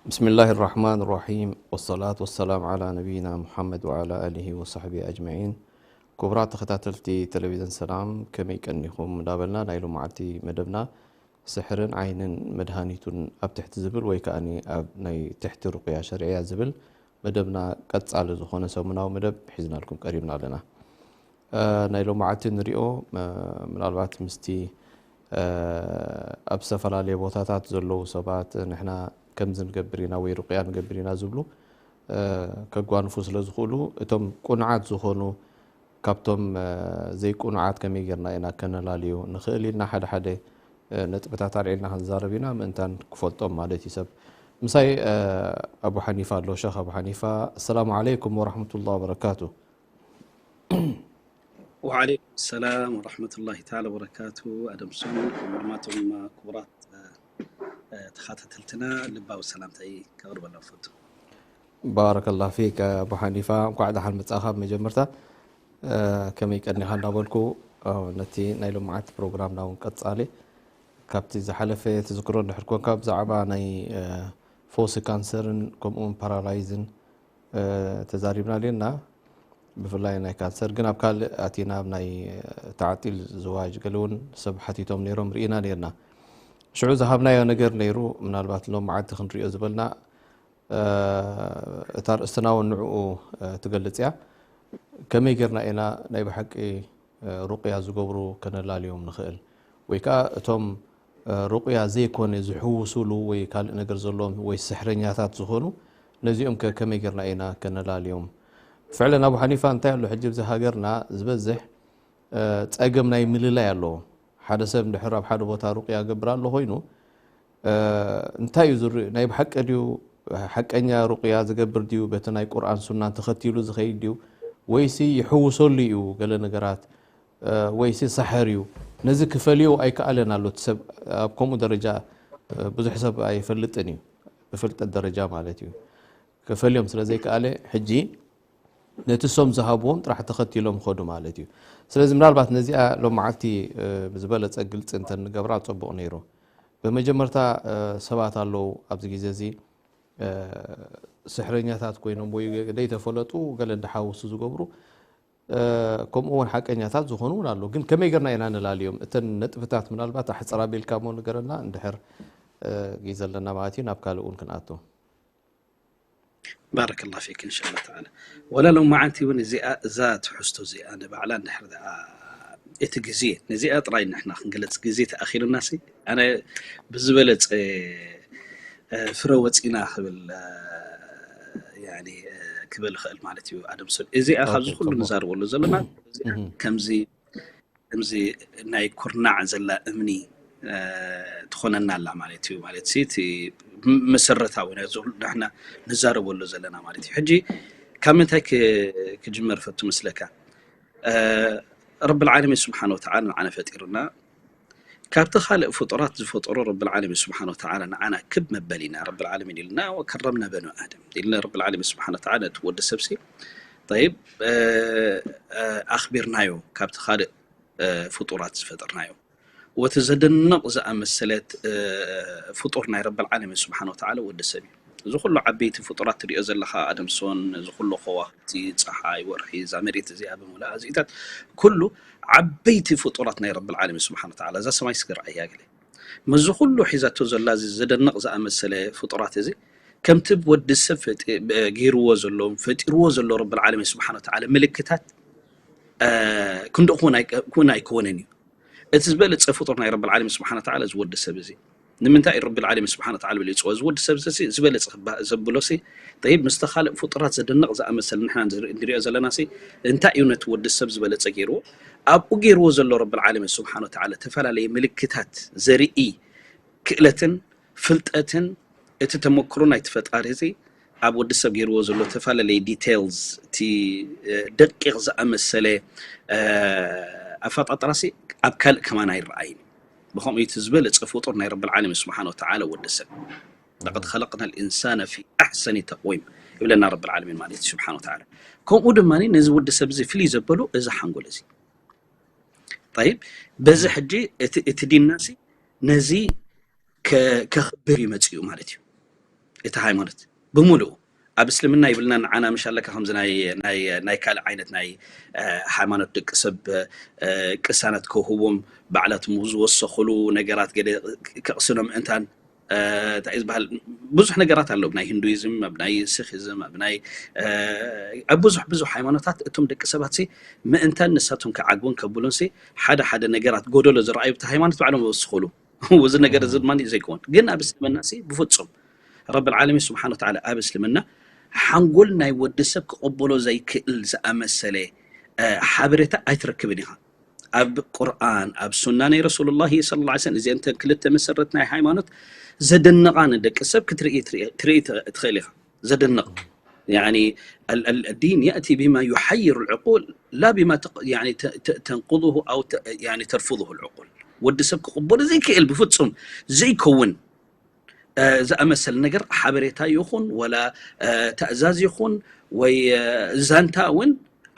بسم الله الرحمن الرحيم، والصلاة والسلام على نبينا محمد وعلى آله وصحبه أجمعين. ክቡራት ተኸታተልቲ ቴሌቪዥን ሰላም፣ ከመይ ቀኒኹም እንዳበልና፣ ናይ ሎማዓልቲ መደብና ስሕርን ዓይንን መድሃኒቱን ኣብ ትሕቲ ዝብል ወይ ከኣ ኣብ ናይ ትሕቲ ሩቅያ ሸርዕያ ዝብል መደብና ቀጻሊ ዝኾነ ሰሙናዊ መደብ ሒዝናልኩም ቀሪብና ኣለና። እ፣ ናይ ሎማዓልቲ ንሪኦ፣ እ፣ ምናልባት ምስቲ፣ እ፣ ኣብ ዝተፈላለየ ቦታታት ዘለዉ ሰባት ንሕና ከምዚ ንገብር ኢና ወይ ሩቅያ ንገብር ኢና ዝብሉ፣ እ፣ ከጓንፉ ስለ ዝኽእሉ፣ እቶም ቁኑዓት ዝኾኑ ካብቶም፣ እ፣ ዘይቁኑዓት ከመይ ጌርና ኢና ከነላልዮ ንኽእል ኢልና ሓደ ሓደ፣ እ፣ ነጥብታት ኣልዒልና ክንዛረብ ኢና፣ ምእንታን ክፈልጦም ማለት እዩ ሰብ። ምሳይ፣ እ፣ ኣቡ ሓኒፋ ኣሎ፣ ሸኽ ኣቡ ሓኒፋ። ኣሰላሙ ዓለይኩም ወራሕመቱላሂ ወበረካቱ። ወዓለይኩም ሰላም ወራሕመቱላሂ ተዓላ ወበረካቱ። ኣደም ሶን፣ ከምኡ ድማ እቶም ክቡራት፣ እ፣ እ፣ ተኸታተልትና ልባዊ ሰላምታይ ከቕርበሎም እፈቱ። ባረከላህ ፊክ ኣቡ ሓኒፋ፣ እንኳዕ ደሓን መጻእኻ። መጀመርታ፣ እ፣ ከመይ ቀኒኻ እንዳበልኩ፣ እ፣ ነቲ ናይ ሎማዓት ፕሮግራምና እውን ቀጻሊ ካብቲ ዝሓለፈ ትዝክሮ እንድሕር ኮንካ ብዛዕባ ናይ፣ እ፣ ፈውሲ ካንሰርን ከምኡ እውን ፓራላይዝን፣ እ፣ ተዛሪብና ኣለና። ብፍላይ ናይ ካንሰር ግን ኣብ ካልእ ኣቲና ኣብ ናይ፣ እ፣ ተዓጢል ዝዋጅ ገለ እውን ሰብ ሓቲቶም ነይሮም ርኢና ነይርና። ሽዑ ዝሃብናዮ ነገር ነይሩ፣ ምናልባት ሎም መዓልቲ ክንሪኦ ዝበልና፣ እ፣ እታ ኣርእስትና እውን ንዕኡ፣ እ፣ ትገልጽ እያ። ከመይ ጌርና ኢና ናይ ብሓቂ፣ እ፣ ሩቅያ ዝገብሩ ከነላልዮም ንኽእል? ወይ ከኣ እቶም፣ እ፣ ሩቅያ ዘይኮነ ዝሕውሱሉ ወይ ካልእ ነገር ዘለዎም ወይ ስሕረኛታት ዝኾኑ፣ ነዚኦም ከ ከመይ ጌርና ኢና ከነላልዮም? ፍዕለን ኣቡ ሓኒፋ፣ እንታይ ኣሎ ሕጂ ኣብዚ ሃገርና ዝበዝሕ፣ እ፣ ጸገም ናይ ምልላይ ኣለዎ። ሓደ ሰብ እንድሕር ኣብ ሓደ ቦታ ሩቅያ ገብር ኣሎ ኮይኑ፣ እ፣ እንታይ እዩ ዝርኢ? ናይ ብሓቂ ድዩ ሓቀኛ ሩቅያ ዝገብር ድዩ? በቲ ናይ ቁርኣን ሱናን ተኸቲሉ ዝኸይድ ድዩ? ወይሲ ይሕውሰሉ እዩ ገለ ነገራት? እ፣ ወይሲ ሳሕር እዩ? ነዚ ክፈልዮ ኣይከኣለን ኣሎ እቲ ሰብ። ኣብ ከምኡ ደረጃ፣ እ፣ ብዙሕ ሰብ ኣይፈልጥን እዩ፣ ብፍልጠት ደረጃ ማለት እዩ። ክፈልዮም ስለ ዘይከኣለ፣ ሕጂ ነቲ እሶም ዝሃብዎም ጥራሕ ተኸቲሎም ይኸዱ ማለት እዩ። ስለዚ ምናልባት ነዚኣ ሎም መዓልቲ፣ እ፣ ብዝበለጸ ግልጺ እንተ ንገብራ ጽቡቕ ነይሩ። ብመጀመርታ፣ እ፣ ሰባት ኣለዉ ኣብዚ ግዜ እዚ፣ እ፣ ስሕረኛታት ኮይኖም ወይ ደይተፈለጡ ገለ እንዳሓወሱ ዝገብሩ፣ እ፣ ከምኡ እውን ሓቀኛታት ዝኾኑ እውን ኣለዉ። ግን ከመይ ጌርና ኢና ንላልዮም? እተን ነጥብታት ምናልባት ኣሕጽር ኣቢልካ እሞ ንገረና፣ እንድሕር፣ እ፣ ግዜ ኣለና ማለት እዩ፣ ናብ ካልእ እውን ክንኣቱ። ባረከላሁ ፊክ፣ እንሻላ ተዓላ። ወላ ሎም መዓልቲ እውን እዚኣ፣ እዛ ትሕዝቶ እዚኣ ንባዕላ እንድሕር ደኣ እቲ ግዜ፣ ነዚኣ ጥራይ ንሕና ክንገልጽ ግዜ ተኣኺሉናሲ፣ ኣነ ብዝበለጸ፣ እ፣ ፍረ ወጺና ክብል፣ እ፣ ያኒ፣ እ፣ ክብል እኽእል ማለት እዩ። ኣደም ሰብ፣ እዚኣ ካብዚ ኦኬ፣ ኩሉ ጽቡቕ። ንዛረበሉ ዘለና፣ እዚኣ እህ። ከምዚ ከምዚ ናይ ኩርናዕ ዘላ እምኒ፣ እ፣ ትኾነና ኣላ ማለት እዩ። ማለት ሲ፣ እቲ ም-፣ መሰረታዊ ናይ እዚ ኩሉ ንሕና ንዛረበሉ ዘለና ማለት እዩ። ሕጂ ካብ ምንታይ ክ-፣ ክጅመር ፈቱ መስለካ? እ፣ ረብል ዓለሚን ስብሓነ ወተዓላ ንዓና ፈጢሩና፣ ካብቲ ካልእ ፍጡራት ዝፈጠሮ ረብል ዓለሚን ስብሓነ ወተዓላ ንዓና ክብ መበሊና ረብል ዓለሚን ኢልና፣ ወከረምና በኑ ኣደም ኢልና ረብል ዓለሚን ስብሓነ ወተዓላ ነቲ ወዲ ሰብሲ፣ ጠይብ፣ እ፣ እ፣ ኣኽቢርናዮ ካብቲ ካልእ እ፣ ፍጡራት ዝፈጠርናዮ። ወቲ ዘደንቕ ዝኣመሰለት፣ እ፣ ፍጡር ናይ ረብል ዓለሚን ስብሓነ ወተዓላ ወዲ ሰብ እዩ። እዚ ኩሉ ዓበይቲ ፍጡራት ትሪኦ ዘለኻ፣ ኣደምሶን፣ እዚ ኩሉ ከዋኽብቲ፣ ጸሓይ፣ ወርሒ፣ እዛ መሬት እዚኣ ብምሉኣ፣ እዚታት ኩሉ ዓበይቲ ፍጡራት ናይ ረብል ዓለሚን ስብሓነ ወተዓላ። እዛ ሰማይ እስኪ ረኣያ ገለ። ምስዚ ኩሉ ሒዛቶ ዘላ እዚ ዘደንቕ ዝኣመሰለ ፍጡራት እዚ፣ ከምቲ ወዲ ሰብ ገይርዎ ዘሎ ፈጢርዎ ዘሎ ረብል ዓለሚን ስብሓን ወተዓላ ምልክታት ክንዲ ክውን ኣይኮነን እዩ። እቲ ዝበለፀ ፍጡር ናይ ረብል ዓለሚን ስብሓን ወተዓላ እዚ ወዲ ሰብ እዚ ንምንታይ እዩ ረብል ዓለሚን ስብሓን ወተዓላ በሊፅዎ? እዚ ወዲ ሰብ እዚ ዝበለፀ ዘብሎ ሲ ጠይብ ምስተ ካልእ ፍጡራት ዘደንቕ ዝኣመሰለ ንሕና ንሪኦ ዘለና ሲ እንታይ እዩ ነቲ ወዲ ሰብ ዝበለፀ ገይርዎ? ኣብኡ ገይርዎ ዘሎ ረብል ዓለሚን ስብሓን ወተዓላ ተፈላለየ ምልክታት ዘርኢ ክእለትን ፍልጠትን እቲ ተመክሮ ናይቲ ፈጣሪ እዚ ኣብ ወዲ ሰብ ገይርዎ ዘሎ ተፈላለየ ዲቴልስ እቲ ደቂቕ ዝኣመሰለ ኣፈጣጥራሲ ኣብ ካልእ ከማን ኣይረኣይን። ብኸምኡ እቲ ዝበለፀ ፍጡር ናይ ረብል ዓለሚን ስብሓን ወተዓላ ወዲ ሰብ ለቀድ ኸለቅና ልኢንሳነ ፊ ኣሕሰኒ ተቅዊም ይብለና ረብል ዓለሚን ማለት እዩ ስብሓን ወተዓላ። ከምኡ ድማ ነዚ ወዲ ሰብ እዚ ፍልይ ዘበሎ እዚ ሓንጎል እዚ ጠይብ በዚ ሕጂ እቲ ዲንና ሲ ነዚ ከኽብር እዩ መፅኡ ማለት እዩ። እቲ ሃይማኖት ብምሉኡ ኣብ እስልምና ይብልና ንዓና ምሽ ኣለካ ከምዚ ናይ ካልእ ዓይነት ናይ ሃይማኖት ደቂ ሰብ ቅሳነት ከውህቦም ባዕላትም ዝወሰኽሉ ነገራት ገለ ክቕስኖም እንታን እንታይ እዩ ዝበሃል ብዙሕ ነገራት ኣሎ ናይ ሂንዱይዝም ኣብ ናይ ሲኪዝም ኣብ ናይ ኣብ ብዙሕ ብዙሕ ሃይማኖታት እቶም ደቂ ሰባት ምእንታን ንሳቶም ክዓግቡን ከብሉን ሓደ ሓደ ነገራት ጎደሎ ዝረኣዩ ብቲ ሃይማኖት ባዕሎም ይወስኽሉ። እዚ ነገር እዚ ድማ ዘይኮን ግን ኣብ እስልምና ሲ ብፍጹም ረብል ዓለሚን ስብሓን ወተዓላ ኣብ እስልምና ሓንጎል ናይ ወዲ ሰብ ክቕበሎ ዘይክእል ዝኣመሰለ ሓበሬታ ኣይትረክብን ኢኻ። ኣብ ቁርኣን ኣብ ሱና ናይ ረሱሉላሂ ሰለላሁ ዐለይሂ ወሰለም እዚአን ክልተ መሰረት ናይ ሃይማኖት ዘደንቓ ንደቂ ሰብ ክትርኢ ትርኢ ትኽእል ኢኻ። ዘደንቕ يعني الدين يأتي بما يحير العقول لا بما يعني تنقضه أو يعني ترفضه العقول ወዲ ሰብ ክቕበሎ ዘይክእል ብፍጹም ዘይከውን ዝኣመሰለ ነገር ሓበሬታ ይኹን ወላ ትእዛዝ ይኹን ወይ ዛንታ እውን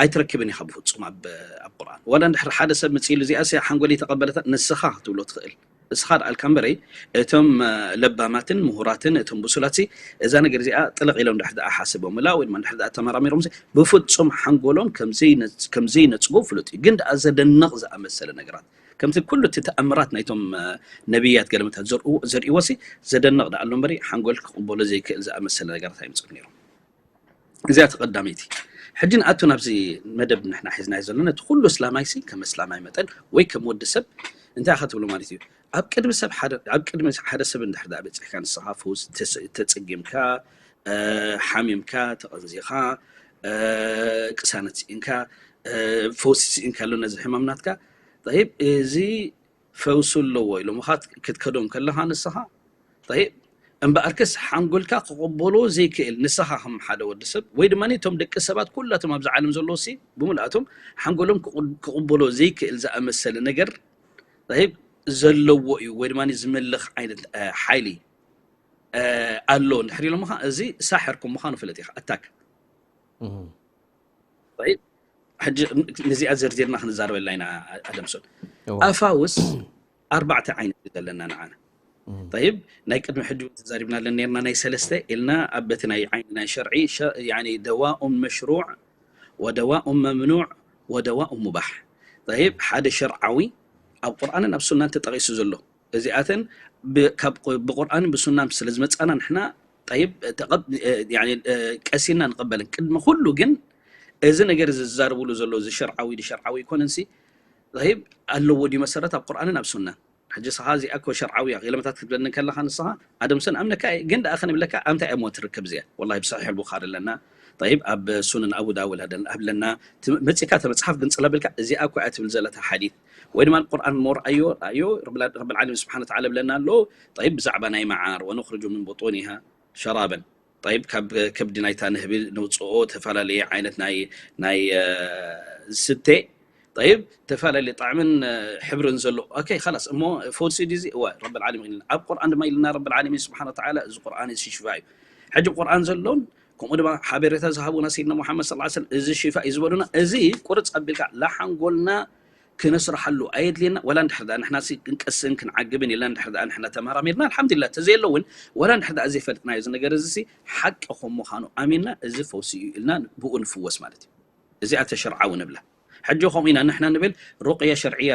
ኣይትረክብን ኢኻ ብፍጹም ኣብ ኣብ ቁርኣን ወላ እንድሕር ሓደ ሰብ መፅኢሉ እዚኣ ሲ ሓንጎለይ ተቐበለታ ንስኻ ክትብሎ ትኽእል እስኻ ደኣልካ እምበረይ እቶም ለባማትን ምሁራትን እቶም ብሱላት እዛ ነገር እዚኣ ጥልቕ ኢሎም ድሕር ደኣ ሓስቦምላ ወይ ድማ ድሕር ደኣ ተመራሚሮም ብፍጹም ሓንጎሎም ከም ዘይነፅጎ ፍሉጥ እዩ ግን ደኣ ዘደንቕ ዝኣመሰለ ነገራት ከምቲ ኩሉ እቲ ተኣምራት ናይቶም ነቢያት ገለመታት ዘርእዎ ሲ ዘደንቕ ደኣ ኣሎ እምበሪ ሓንጎል ክቕበሎ ዘይክእል ዝኣመሰለ ነገራት ኣይምፅኡ ነይሮም እዚኣ ተቐዳመይቲ ሕጂ ንኣቱ ናብዚ መደብ ንሕና ሒዝናዮ ዘለና እቲ ኩሉ እስላማይ ሲ ከም እስላማይ መጠን ወይ ከም ወዲ ሰብ እንታይ ኢኻ ትብሎ ማለት እዩ ኣብ ቅድሚ ሰብ ሓደ ኣብ ቅድሚ ሓደ ሰብ እንድሕር ደኣ በፂሕካ ንስኻ ፈውስ ተፀጊምካ ሓሚምካ ተቐንዚኻ ቅሳነት ስኢንካ ፈውሲ ስኢንካ ኣሎ ነዚ ሕማም ናትካ ጠይብ እዚ ፈውሱ ኣለዎ ኢሎምኻ ክትከዶም ከለኻ ንስኻ ጠይብ እምበኣርከስ ሓንጎልካ ክቕበሎ ዘይክእል ንስኻ ከም ሓደ ወዲ ሰብ ወይ ድማ እቶም ደቂ ሰባት ኩላቶም ኣብዚ ዓለም ዘለዉ ሲ ብምልኣቶም ሓንጎሎም ክቕበሎ ዘይክእል ዝኣመሰለ ነገር ጠይብ ዘለዎ እዩ ወይ ድማ ዝምልኽ ዓይነት ሓይሊ ኣሎ እንድሕር ኢሎምኻ እዚ ሳሕር ከም ምዃኑ ፍለጥ ኢኻ ኣታክ ሕጂ ነዚኣ ዘርዚርና ክንዛረበላ ኢና ኣደምሶን ኣፋውስ ኣርባዕተ ዓይነት እዩ ዘለና ንዓና ጠይብ ናይ ቅድሚ ሕጂ ተዛሪብና ኣለን ነርና ናይ ሰለስተ ኢልና ኣብ በቲ ናይ ዓይኒ ናይ ሸርዒ ደዋኡን መሽሩዕ ወደዋኡን መምኑዕ ወደዋኡን ሙባሕ ጠይብ ሓደ ሸርዓዊ ኣብ ቁርኣንን ኣብ ሱናን ተጠቒሱ ዘሎ እዚኣተን ብቁርኣንን ብሱናን ስለ ዝመፃና ንሕና ጠይብ ቀሲና ንቐበለን ቅድሚ ኩሉ ግን እዚ ነገር እዚ ዝዛረብሉ ዘሎ እዚ ሸርዓዊ ሸርዓዊ ይኮነንሲ ጠይብ ኣለዎ ድዩ መሰረት ኣብ ቁርኣንን ኣብ ሱናን ሕጂ ስኻ እዚኣ እኮ ሸርዓዊ እያ ገለመታት ክትብለኒ ከለኻ ንስኻ ኣደምሰን ኣምነካ እየ ግን ደኣ ከንብለካ ኣምታይ እሞ ትርከብ እዚኣ ወላሂ ብሰሒሕ ልቡኻሪ ኣለና ጠይብ ኣብ ሱንን ኣቡ ዳውድ ኣለና መፂካ ተመፅሓፍ ግን ፅለብልካ እዚኣ እኮ እያ ትብል ዘለታ ሓዲት ወይ ድማ ቁርኣን ሞ ረኣዮ ረኣዮ ረብል ዓለሚን ስብሓን ወተዓላ ብለና ኣሎ ጠይብ ብዛዕባ ናይ መዓር ወነኽርጁ ምን ቡጡኒሃ ሸራበን ጠይብ ካብ ከብዲ ናይታ ንህቢ ነውፅኦ ተፈላለየ ዓይነት ናይ ናይ ዝስተ ጠይብ ተፈላለየ ጣዕምን ሕብርን ዘሎ ኦኬ ላስ እሞ ፈውሲ ዲዚ እወ ረብል ዓለሚን ኣብ ቁርኣን ድማ ኢልና ረብል ዓለሚን ስብሓን ወተዓላ እዚ ቁርኣን እዚ ሽፋ እዩ ሕጂ ቁርኣን ዘሎን ከምኡ ድማ ሓበሬታ ዝሃቡና ሰይድና ሙሓመድ ስ ሰለም እዚ ሽፋ እዩ ዝበሉና እዚ ቁርፅ ኣቢልካ ላሓንጎልና ክነስርሓሉ ኣየድልየና ወላ እንድሕር ደኣ ንሕና ክንቀስን ክንዓግብን ኢልና እንድሕር ደኣ ንሕና ተመራሚርና ኣልሓምዱሊላ ተዘየሎ እውን ወላ እንድሕር ደኣ ዘይፈልጥናዮ እዚ ነገር እዚ ሓቂ ከም ምዃኑ ኣሚንና እዚ ፈውሲ እዩ ኢልና ብኡ ንፍወስ ማለት እዩ እዚኣ ተሸርዓዊ ንብላ ሕጂ ከምኡ ኢና ንሕና ንብል ሩቅያ ሸርዕያ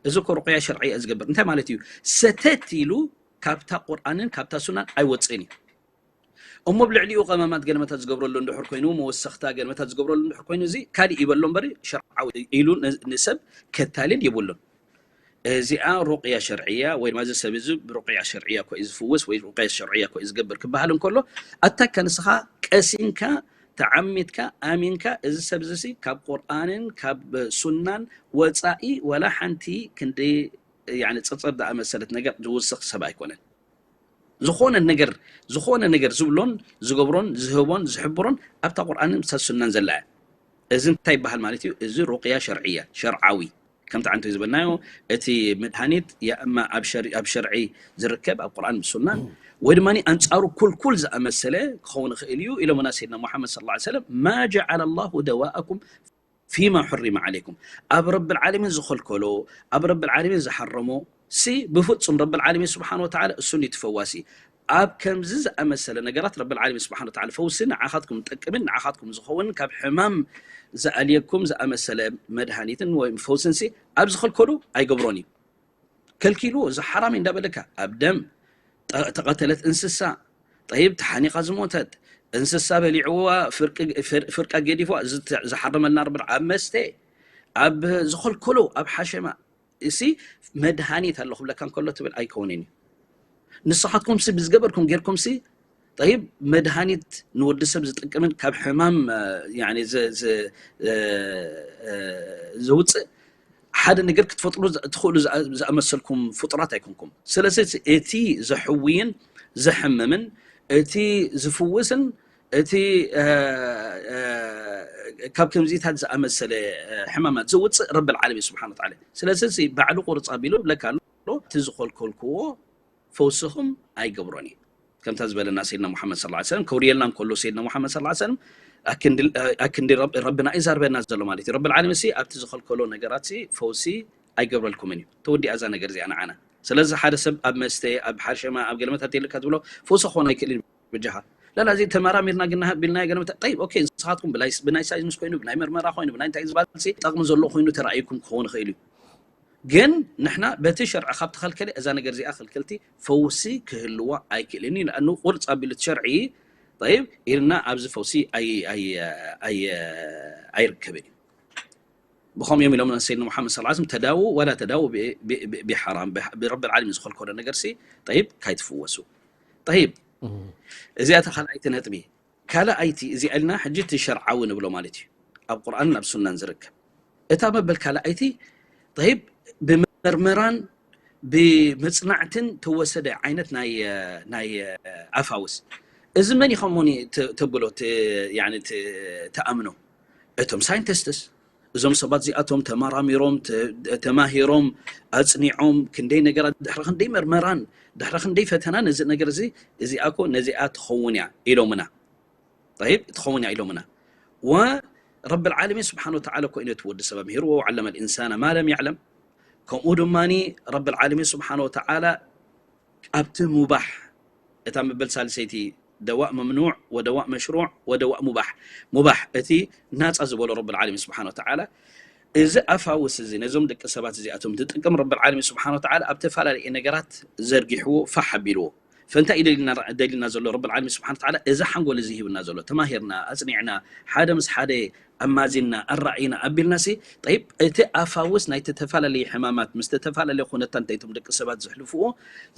እዚ እኮ ሩቅያ ሸርዕያ ዝገብር እንታይ ማለት እዩ ሰተት ኢሉ ካብታ ቁርኣንን ካብታ ሱናን ኣይወፅእን እዩ እሞ ብልዕሊኡ ቀማማት ገለመታት ዝገብረሉ እንድሕር ኮይኑ፣ መወሰኽታ ገለመታት ዝገብረሉ እንድሕር ኮይኑ፣ እዚ ካልእ ይበሎ እምበሪ ሸርዓዊ ኢሉ ን-፣ ንሰብ ከታልል የብሉን። እዚኣ ሩቅያ ሸርዕያ ወይ ድማ እዚ ሰብ እዚ ብሩቅያ ሸርዕያ እኮ እዩ ዝፍውስ ወይ ሩቅያ ሸርዕያ እኮ እዩ ዝገብር ክበሃል እንከሎ፣ ኣታካ ንስኻ ቀሲንካ ተዓሚትካ ኣሚንካ እዚ ሰብ እዚ ካብ ቁርኣንን ካብ ሱናን ወፃኢ ዋላ ሓንቲ ክንዲ ያኒ ፅርፅር ዝኣመሰለት ነገር ዝውስኽ ሰብ ኣይኮነን። ዝኾነ ነገር ዝኾነ ነገር ዝብሎን ዝገብሮን ዝህቦን ዝሕብሮን ኣብታ ቁርኣንን ኣብታ ሱናን ዘላ እያ። እዚ እንታይ ይበሃል ማለት እዩ? እዚ ሩቅያ ሸርዕያ ሸርዓዊ ከምቲ ዓንቶ ዝበልናዮ እቲ መድሃኒት ያእማ ኣብ ሸር-፣ ኣብ ሸርዒ ዝርከብ ኣብ ቁርኣን ሱናን ወይ ድማ ኣንጻሩ ኩልኩል ዝኣመሰለ ክኸውን ይኽእል እዩ ኢሎምና ሰይድና ሙሓመድ ሰለላሁ ዐለይሂ ወሰለም፣ ማ ጀዓለ ላሁ ደዋአኩም ፊማ ሑሪመ ዓለይኩም፣ ኣብ ረብል ዓለሚን ዝኸልከሎ ኣብ ረብል ዓለሚን ዝሓረሞ ሲ ብፍጹም ረብል ዓለሚን ስብሓን ወተዓላ እሱ እንዲ ትፈዋሲ ኣብ ከምዚ ዝኣመሰለ ነገራት ረብል ዓለሚን ስብሓን ወተዓላ ፈውሲ ንዓኻትኩም ዝጠቅምን ንዓኻትኩም ዝኸውን ካብ ሕማም ዝኣልየኩም ዝኣመሰለ መድሃኒትን ወይ ፈውስን ሲ ኣብ ዝኸልከሉ ኣይገብሮን እዩ። ከልኪሉ እዚ ሓራም እንዳበለካ ኣብ ደም ጠ-፣ ተቐተለት እንስሳ ጠይብ ተሓኒቓ ዝሞተት እንስሳ በሊዕዋ ፍርቂ-፣ ፍር-፣ ፍርቃ ገዲፏ እዚ ተ-፣ ዝሓረመልና ረብል ኣብ መስተ ኣብ ዝኸልከሎ ኣብ ሓሸማ እሲ መድሃኒት ኣሎ ክብለካ እንከሎ ትብል ኣይከውንን እዩ። ንስኻትኩም ሲ ብዝገበርኩም ጌርኩም ሲ ጠይብ መድሃኒት ንወዲ ሰብ ዝጠቅምን ካብ ሕማም እ፣ ያኒ ዘ-፣ ዘ-፣ እ፣ እ፣ ዘውፅእ ሓደ ነገር ክትፈጥሩ ዝ-፣ ትኽእሉ ዝኣ-፣ ዝኣመሰልኩም ፍጡራት ኣይኮንኩም። ስለዚ እቲ ዘሕውይን ዘሕምምን እቲ ዝፍውስን እቲ እ፣ እ፣ ካብ ከምዚታት ዝኣመሰለ እ፣ ሕማማት ዘውፅእ ረብል ዓለሚን ስብሓን ወተዓላ። ስለዚ እዚ ባዕሉ ቁርፅ ኣቢሉ ብለካ ኣሎ እቲ ዝኸልከልክዎ ፈውስኹም ኣይገብሮን እዩ። ከምታ ዝበለና ሰይድና ሙሓመድ ሰለላሁ ዐለይሂ ወሰለም ከውርየልና እንከሎ ሰይድና ሙሓመድ ሰለላሁ ዐለይሂ ወሰለም ኣክንዲ ኣክንዲ ረብ-፣ ረብና እዩ ዛርበና ዘሎ ማለት እዩ። ረብል ዓለሚን ሲ ኣብቲ ዝኸልከሎ ነገራት ሲ ፈውሲ ኣይገብረልኩምን እዩ። ተወዲኣ እዛ ነገር እዚኣ ንዓና። ስለዚ ሓደ ሰብ ኣብ መስተ ኣብ ሓሸማ ኣብ ገለመታት የልካ ትብሎ ፈውሲ ክኾን ኣይክእልን እዩ። በጃኻ ላላ እዚ ተመራሚርና ግና ቢልና ገለመታት ጠይብ ኦኬ ንስኻትኩም ብላይ-፣ ብናይ ሳይንስ ኮይኑ ብናይ መርመራ ኮይኑ ብናይ እንታይ ዝበሃል ሲ ጠቕሚ ዘለዎ ኮይኑ ተራእዩኩም ክኸውን ይኽእል እዩ። ግን ንሕና በቲ ሸርዒ ካብ ተኸልከለ እዛ ነገር እዚኣ ክልክልቲ ፈውሲ ክህልዋ ኣይክእልን እዩ። ንኣኑ ቁርፅ ኣቢሉ እቲ ሸርዒ ጠይብ ኢልና ኣብዚ ፈውሲ ኣይ-፣ ኣይ-፣ ኣይ-፣ ኣይርከብን እዩ። ብኸምኡ እዮም ኢሎም ሰይድና ሙሓመድ ሰለላሁ ዐለይሂ ወሰለም ተዳዉ ወላ ተዳዉ ቢ-፣ ቢ-፣ ቢ-፣ ቢሓራም ብሕ-፣ ብረብል ዓለሚን ዝኸልከሎ ነገር ሲ ጠይብ ካይትፍወሱ። ጠይብ እዚኣ እታ ካልኣይቲ ነጥቢ። ካልኣይቲ እዚኣ ኢልና ሕጂ እቲ ሸርዓዊ ንብሎ ማለት እዩ። ኣብ ቁርኣንን ኣብ ሱናን ዝርከብ እታ መበል ካልኣይቲ ጠይብ ብመርመራን ብመጽናዕትን ተወሰደ ዓይነት ናይ ናይ ኣፋውስ እዚ መን ኢኸሞኒ ተ-፣ ተብሎ ተ-፣ ያኒ ተ-፣ ተኣምኖ እቶም ሳይንቲስትስ እዞም ሰባት እዚኣቶም ተመራሚሮም ተ-፣ ተማሂሮም ኣጽኒዖም ክንደይ ነገራት ድሕሪ ክንደይ መርመራን ድሕሪ ክንደይ ፈተናን እዚ ነገር እዚ እዚኣ እኮ ነዚኣ ትኸውን እያ ኢሎምና። ጠይብ ትኸውን እያ ኢሎምና። ወረብል ዓለሚን ስብሓን ወተዓላ እኮ እዩ ነቲ ወዲ ሰብ ኣምሂርዎ ወዓለመ ልኢንሳና ማ ለም ያዕለም። ከምኡ ድማ ረብል ዓለሚን ስብሓን ወተዓላ ኣብቲ ሙባሕ እታ መበል ሳልሰይቲ ደዋእ መምኑዕ ወደዋእ መሽሩዕ ወደዋእ ሙባሕ ሙባሕ እቲ ናፃ ዝበሎ ረብል ዓለሚን ስብሓን ወተዓላ እዚ ኣፋውስ እዚ ነዞም ደቂ ሰባት እዚኣቶም ዝጥቀም ረብል ዓለሚን ስብሓን ወተዓላ ኣብ ተፈላለየ ነገራት ዘርጊሕዎ ፋሕ ኣቢልዎ ፈንታ እዩ ደሊልና ደሊልና ዘሎ ረብል ዓለሚን ስብሓን ወተዓላ እዚ ሓንጎል እዚ ሂብና ዘሎ ተማሂርና ኣፅኒዕና ሓደ ምስ ሓደ ኣማዚና ኣራእይና ኣቢልናሲ ጠይብ እቲ ኣፋውስ ናይ ተፈላለየ ሕማማት ምስ ተፈላለየ ኩነታ እንታይቶም ደቂ ሰባት ዘሕልፍዎ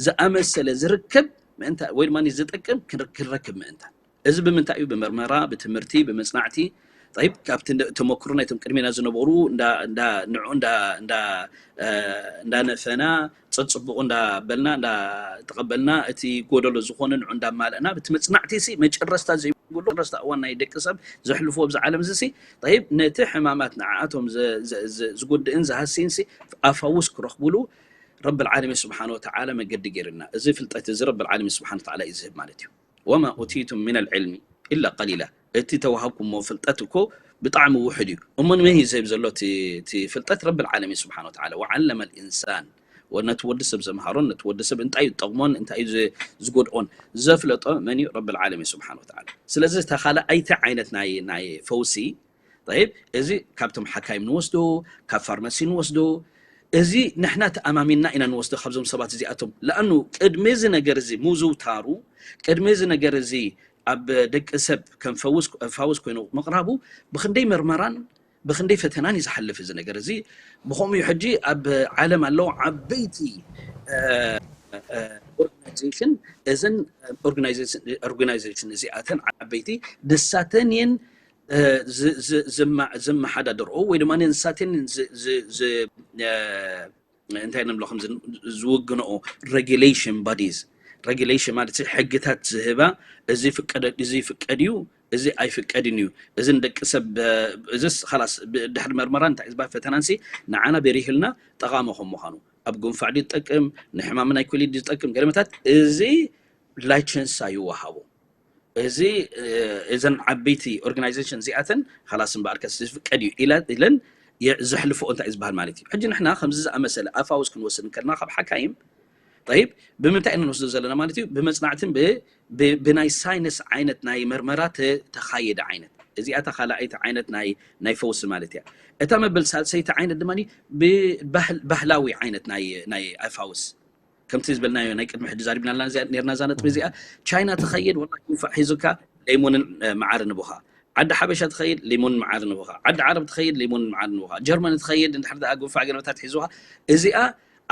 ዝኣመሰለ ዝርከብ ምእንታ ወይ ድማ ዝጠቅም ክረክብ ምእንታ እዚ ብምንታይ እዩ ብመርመራ ብትምህርቲ ብመፅናዕቲ ጠይብ ካብቲ ተመክሮ ናይቶም ቅድሜና ዝነበሩ እንዳ እንዳ ንዑ እንዳ እንዳ እንዳነፈና ፀፅቡቑ እንዳበልና እንዳተቐበልና እቲ ጎደሎ ዝኾነ ንዑ እንዳማለእና ብቲ መፅናዕቲ ሲ መጨረስታ ዘይብሉ ረስታ እዋን ናይ ደቂ ሰብ ዘሕልፍዎ ኣብዚ ዓለም እዚ ሲ ጠይብ ነቲ ሕማማት ንዓኣቶም ዝጎድእን ዝሃስይን ሲ ኣፋውስ ክረኽቡሉ ረብል ዓለሚን ስብሓን ወተዓላ መገዲ ገይርና እዚ ፍልጠት እዚ ረብል ዓለሚን ስብሓን ወተዓላ እዩ ዝህብ ማለት እዩ። ወማ ኡቲቱም ሚነል ዒልሚ ኢላ ቀሊላ። እቲ ተዋሃብኩሞ ፍልጠት እኮ ብጣዕሚ ውሑድ እዩ። እሞ ንመን እዩ ዝህብ ዘሎ እቲ ፍልጠት? ረብል ዓለሚን ስብሓን ወተዓላ። ወዓለመ ልኢንሳን ነቲ ወዲ ሰብ ዘምሃሮን ነቲ ወዲ ሰብ እንታይ እዩ ዝጠቕሞን እንታይ እዩ ዝጎድኦን ዘፍለጦ መን እዩ? ረብል ዓለሚን ስብሓን ወተዓላ። ስለዚ እታ ካልኣይቲ ዓይነት ናይ ናይ ፈውሲ ጠይብ እዚ ካብቶም ሓካይም ንወስዶ ካብ ፋርማሲ ንወስዶ እዚ ንሕና ተኣማሚንና ኢና ንወስዶ ካብዞም ሰባት እዚኣቶም ለኣኑ ቅድሚ እዚ ነገር እዚ ምዝውታሩ ቅድሚ እዚ ነገር እዚ ኣብ ደቂ ሰብ ከም ፈውስ ኮይኑ ምቕራቡ ብክንደይ መርመራን ብክንደይ ፈተናን እዩ ዝሓልፍ እዚ ነገር እዚ። ብኸምኡ ሕጂ ኣብ ዓለም ኣለዉ ዓበይቲ ኦርጋናይዜሽን፣ እዘን ኦርጋናይዜሽን እዚኣተን ዓበይቲ ንሳተን እየን ዝመሓዳደርኦ ወይ ድማ ንሳተን እንታይ ንብሎ ከም ዝውግንኦ ሬጉሌሽን ቦዲስ። ሬጉሌሽን ማለት ሕግታት ዝህባ፣ እዚ ፍቀድ እዩ፣ እዚ ኣይፍቀድን እዩ፣ እዚ ንደቂ ሰብ እዚስ ላስ ድሕሪ መርመራ እንታይ ዝበሃል ፈተናንሲ ንዓና በሪህልና ጠቓሚ ከም ምዃኑ፣ ኣብ ጉንፋዕ ድዩ ዝጠቅም፣ ንሕማም ናይ ኮሊድ ድዩ ዝጠቅም፣ ገለመታት እዚ ላይሰንስ ይወሃቦ። እዚ እዘን ዓበይቲ ኦርጋናይዜሽን እዚኣተን ላስ እምበኣርከስ ዝፍቀድ እዩ ኢለን ዘሕልፍኦ እንታይ ዝበሃል ማለት እዩ። ሕጂ ንሕና ከምዚ ዝኣመሰለ ኣፋውስ ክንወስድ እንከለና ካብ ሓካይም ጠይብ ብምንታይ ኢና ንወስዶ ዘለና ማለት እዩ? ብመፅናዕትን ብናይ ሳይንስ ዓይነት ናይ መርመራ ተኻየደ ዓይነት እዚኣታ ካልኣይቲ ዓይነት ናይ ፈውሲ ማለት እያ። እታ መበል ሳልሰይቲ ዓይነት ድማ ባህላዊ ዓይነት ናይ ኣፋውስ ከምቲ ዝበልናዮ ናይ ቅድሚ ሕጂ ዛሪብና ኔርና እዛ ነጥቢ እዚኣ። ቻይና ትኸይድ ወላ ጉንፋዕ ሒዙካ ሌሞንን መዓር ንቡኻ። ዓዲ ሓበሻ ትኸይድ ሌሞንን መዓር ንቡኻ። ዓዲ ዓረብ ትኸይድ ሌሞንን መዓር ንቡኻ። ጀርመን ትኸይድ እንድሕር ደኣ ጉንፋዕ ገለመታት ሒዙኻ። እዚኣ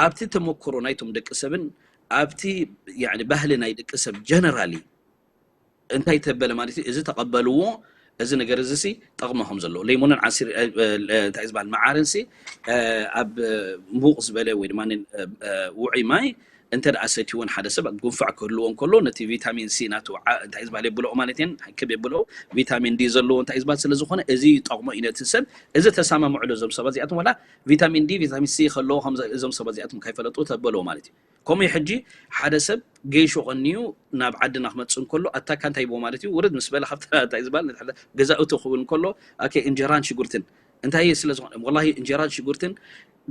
ኣብቲ ተመክሮ ናይቶም ደቂ ሰብን ኣብቲ ባህሊ ናይ ደቂ ሰብ ጀነራሊ እንታይ ተበለ ማለት እዩ። እዚ ተቐበልዎ። እዚ ነገር እዚ ሲ ጠቕሚ ከም ዘለዎ ሌሞንን ዓሲር እንታይ ዝበሃል መዓርን ሲ ኣብ ሙቕ ዝበለ ወይ ድማ ውዑይ ማይ እንተ ደኣ ሰትይዎን ሓደ ሰብ ጉንፋዕ ክህልዎ እንከሎ ነቲ ቪታሚን ሲ ናቱ እንታይ ዝበሃል የብልኦ ማለት እየን ክብ የብልኦ ቪታሚን ዲ ዘለዎ እንታይ ዝበሃል ስለ ዝኾነ እዚ ይጠቕሞ እዩ ነቲ ሰብ። እዚ ተሰማምዕሉ እዞም ሰባት እዚኣቶም ዋላ ቪታሚን ዲ ቪታሚን ሲ ከለዎ እዞም ሰባት እዚኣቶም ካይፈለጡ ተበልዎ ማለት እዩ። ከምኡ ሕጂ ሓደ ሰብ ገይሾ ቀንዩ ናብ ዓድና ክመፅእ እንከሎ ኣታካ እንታይ ይብዎ ማለት እዩ። ውርድ ምስ በለ ካብታ እንታይ ዝበሃል ገዛእቱ ክብል እንከሎ ኣኬ እንጀራን ሽጉርትን እንታይ ስለ ዝኾነ ወላሂ እንጀራን ሽጉርትን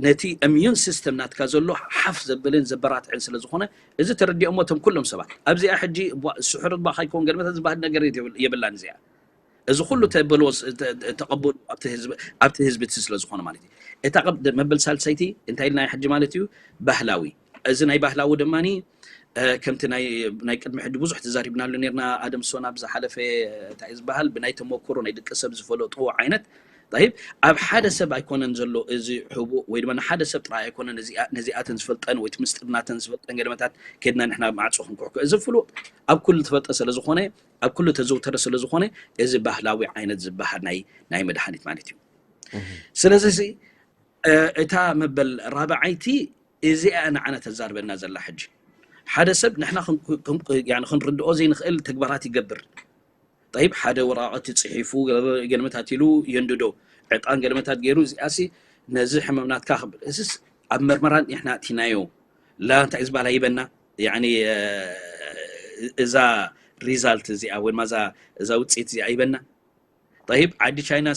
ነቲ ኢሚዩን ሲስተም ናትካ ዘሎ ሓፍ ዘብልን ዘበራትዕን ስለ ዝኾነ እዚ ተረዲኦሞ እቶም ኩሎም ሰባት ኣብዚኣ ሕጂ ስሑር ባ ከይከውን ገለመታት ዝበሃል ነገር የብላን እዚኣ። እዚ ኩሉ ተበልዎ ተቐበሉ ኣብቲ ህዝቢ እቲ ስለ ዝኾነ ማለት እዩ። እታ መበል ሳልሰይቲ እንታይ ኢልና ሕጂ ማለት እዩ ባህላዊ እዚ ናይ ባህላዊ ድማ ከምቲ ናይ ቅድሚ ሕጂ ብዙሕ ተዛሪብናሉ ኔርና ኣደምሶን ኣብ ዝሓለፈ እንታይ ዝበሃል ብናይ ተመክሮ ናይ ደቂ ሰብ ዝፈለጥዎ ዓይነት ይብ ኣብ ሓደ ሰብ ኣይኮነን ዘሎ እዚ ሕቡእ ወይ ድማ ንሓደ ሰብ ጥራይ ኣይኮነን ነዚኣተን ዝፈልጠን ወይ ምስጢር ናተን ዝፈልጠን ገለመታት ከድና ንሕና ማዕፆ ክንኩሕኩ እዚ ፍሉጥ ኣብ ኩሉ ትፈልጠ ስለ ዝኾነ ኣብ ኩሉ ተዘውተረ ስለ ዝኾነ እዚ ባህላዊ ዓይነት ዝበሃል ናይ ናይ መድሃኒት ማለት እዩ። ስለዚ እታ መበል ራብዓይቲ እዚኣ ንዓና ተዛርበና ዘላ ሕጂ ሓደ ሰብ ንሕና ክንርድኦ ዘይንኽእል ተግባራት ይገብር። ጠይብ ሓደ ወረቃቀት ይፅሒፉ ገለመታት ኢሉ የንድዶ ዕጣን ገለመታት ገይሩ እዚኣሲ ነዚ ሕመም ናትካ ክብል እዚስ ኣብ መርመራን ንሕና እቲናዮ ላ እንታይ ዝበሃል ኣይበና እዛ ሪዛልት እዚኣ ወይ ድማ እዛ ውፅኢት እዚኣ ኣይበና። ጠይብ ዓዲ ቻይና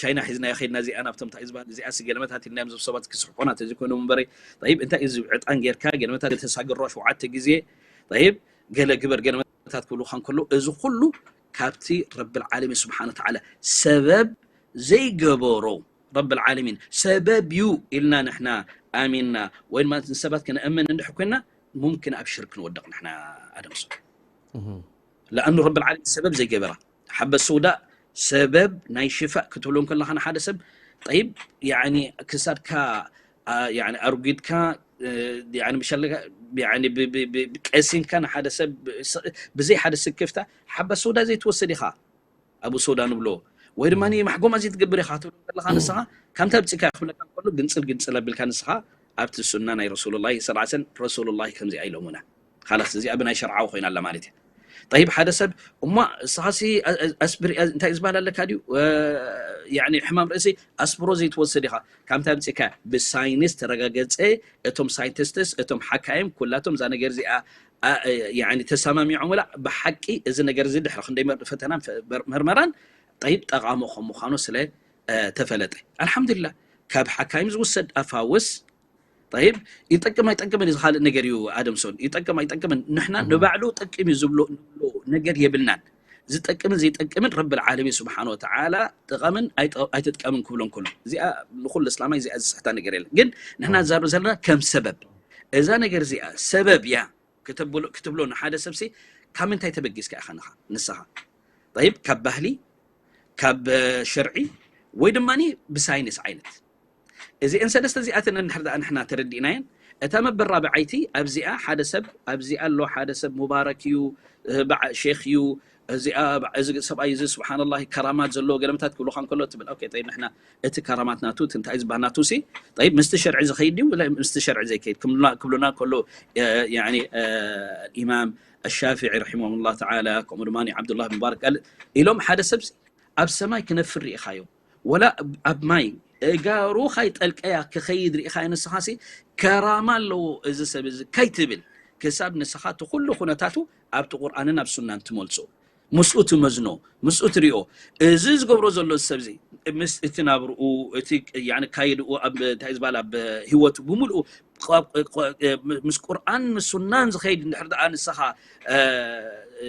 ቻይና ሒዝናዮ ኸድና እዚኣ ናብቶም እንታይ ዝበሃል እዚኣ ሲ ገለመታት ኢልናዮም ዞም ሰባት ክስሕቁና ተዘይኮይኖም እምበረ ጠይብ እንታይ እዚ ዕጣን ጌርካ ገለመታት ተሳግሮ ሸውዓተ ግዜ ጠይብ ገለ ግበር ገለመታት ክብሉካ እንከሎ እዚ ኩሉ ካብቲ ረብል ዓለሚን ስብሓን ወተዓላ ሰበብ ዘይገበሮ ረብል ዓለሚን ሰበብ እዩ ኢልና ንሕና ኣሚንና ወይ ድማ ንሰባት ክነእምን እንድሕ ኮይና ሙምክን ኣብ ሽርክ ንወድቕ ንሕና ኣደምሶ ለኣኑ ረብል ዓለሚን ሰበብ ዘይገበራ ሓበት ሰውዳእ ሰበብ ናይ ሽፋእ ክትብሎ እንከለኻ ንሓደ ሰብ ጠይብ ያኒ ክሳድካ ኣርጊድካ ምሻለካ ቀሲንካ ንሓደ ሰብ ብዘይ ሓደ ስክፍታ ሓበት ሰውዳ ዘይትወስድ ኢኻ ኣቡ ሰውዳ ንብሎ ወይ ድማ ማሕጎማ ዘይትገብር ኢኻ ክትብሎ ከለኻ ንስኻ ከምታ ብፅካ ክብለካ ከሎ ግንፅል ግንፅል ኣቢልካ ንስኻ ኣብቲ ሱና ናይ ረሱሉላሂ ሰለላሁ ዐለይሂ ወሰለም ረሱሉላሂ ከምዚኣ ኢሎሙና። ኻላስ እዚኣ ብናይ ሸርዓዊ ኮይና ኣላ ማለት እያ። ጠይብ ሓደ ሰብ እሞ ንስኻሲ ኣስብር እንታይ ዝበሃል ኣለካ ድዩ? ያኒ ሕማም ርእሲ ኣስብሮ ዘይትወስድ ኢኻ። ካብታ ኣምፂእካ ብሳይንስ ተረጋገፀ እቶም ሳይንቲስትስ እቶም ሓካይም ኩላቶም እዛ ነገር እዚኣ ያኒ ተሰማሚዖም ወላ ብሓቂ እዚ ነገር እዚ ድሕሪ ክንደይ ፈተናን መርመራን ጠይብ ጠቓሚ ከም ምዃኑ ስለ ተፈለጠ ኣልሓምዱሊላህ ካብ ሓካይም ዝውሰድ ኣፋውስ ጠይብ ይጠቅም ኣይጠቅምን እዚ ካልእ ነገር እዩ ኣደምሶን ይጠቅም ኣይጠቅምን ንሕና ንባዕሉ ጠቅም እዩ ዝብሎ ነገር የብልናን ዝጠቅምን ዘይጠቅምን ረብል ዓለሚን ስብሓን ወተዓላ ጥቐምን ኣይትጥቀምን ክብሎ እንከሎ እዚኣ ንኩሉ እስላማይ እዚኣ ዝስሕታ ነገር የለን ግን ንሕና ዝዛረብ ዘለና ከም ሰበብ እዛ ነገር እዚኣ ሰበብ እያ ክትብሎ ንሓደ ሰብሲ ካብ ምንታይ ተበጊስካ ኢኻ ንኻ ንስኻ? ጠይብ፣ ካብ ባህሊ፣ ካብ እ፣ ሸርዒ፣ ወይ ድማ ብሳይንስ ዓይነት። እዚአን ሰለስተ እዚኣተን እንድሕር ደኣ ንሕና ተረዲእናየን፣ እታ መበል ራብዓይቲ ኣብዚኣ ሓደ ሰብ ኣብዚኣ ኣሎ፣ ሓደ ሰብ ሙባረክ እዩ፣ እ፣ በዓ- ሼክ እዩ፣ እዚኣ በዓ- እዚ ሰብኣይ እዚ ስብሓንላህ ከራማት ዘለዎ ገለመታት ክብሉኻ እንከሎ ትብል። ኦኬ፣ ጠይብ፣ ንሕና እቲ ከራማት ናቱ እቲ እንታይ ዝበሃል ናቱ ሲ ጠይብ ምስቲ ሸርዒ ዝኸይድ ድዩ ወላ ምስቲ ሸርዒ ዘይከይድ ክብሉና ክብሉና ከሎ እ፣ ያኒ እ፣ ኢማም ኣሻፊዒ ረሒመሁላህ ተዓላ፣ ከምኡ ድማ ዓብዱላህ ብን ሙባረክ ኣል- ኢሎም ሓደ ሰብ ሲ ኣብ ሰማይ ክነፍር ርኢኻዮ ወላ ኣብ- ኣብ ማይ እጋሩ ካይጠልቀያ ክኸይድ ርኢኻዮ ንስኻ ሲ ከራማ ኣለዎ እዚ ሰብ እዚ ከይትብል ክሳብ ንስኻ እቲ ኩሉ ኩነታቱ ኣብቲ ቁርኣንን ኣብ ሱናን ትመልሶ ምስኡ ትመዝኖ ምስኡ ትሪኦ እዚ ዝገብሮ ዘሎ ሰብ እዚ ምስ እቲ ናብርኡ እቲ ያኒ ካይድኡ ኣብ እንታይ ዝበሃል ኣብ ህይወቱ ብምልኡ ቋ- ቋ- ምስ ቁርኣን ምስ ሱናን ዝኸይድ እንድሕር ደኣ ንስኻ እ፣ እ፣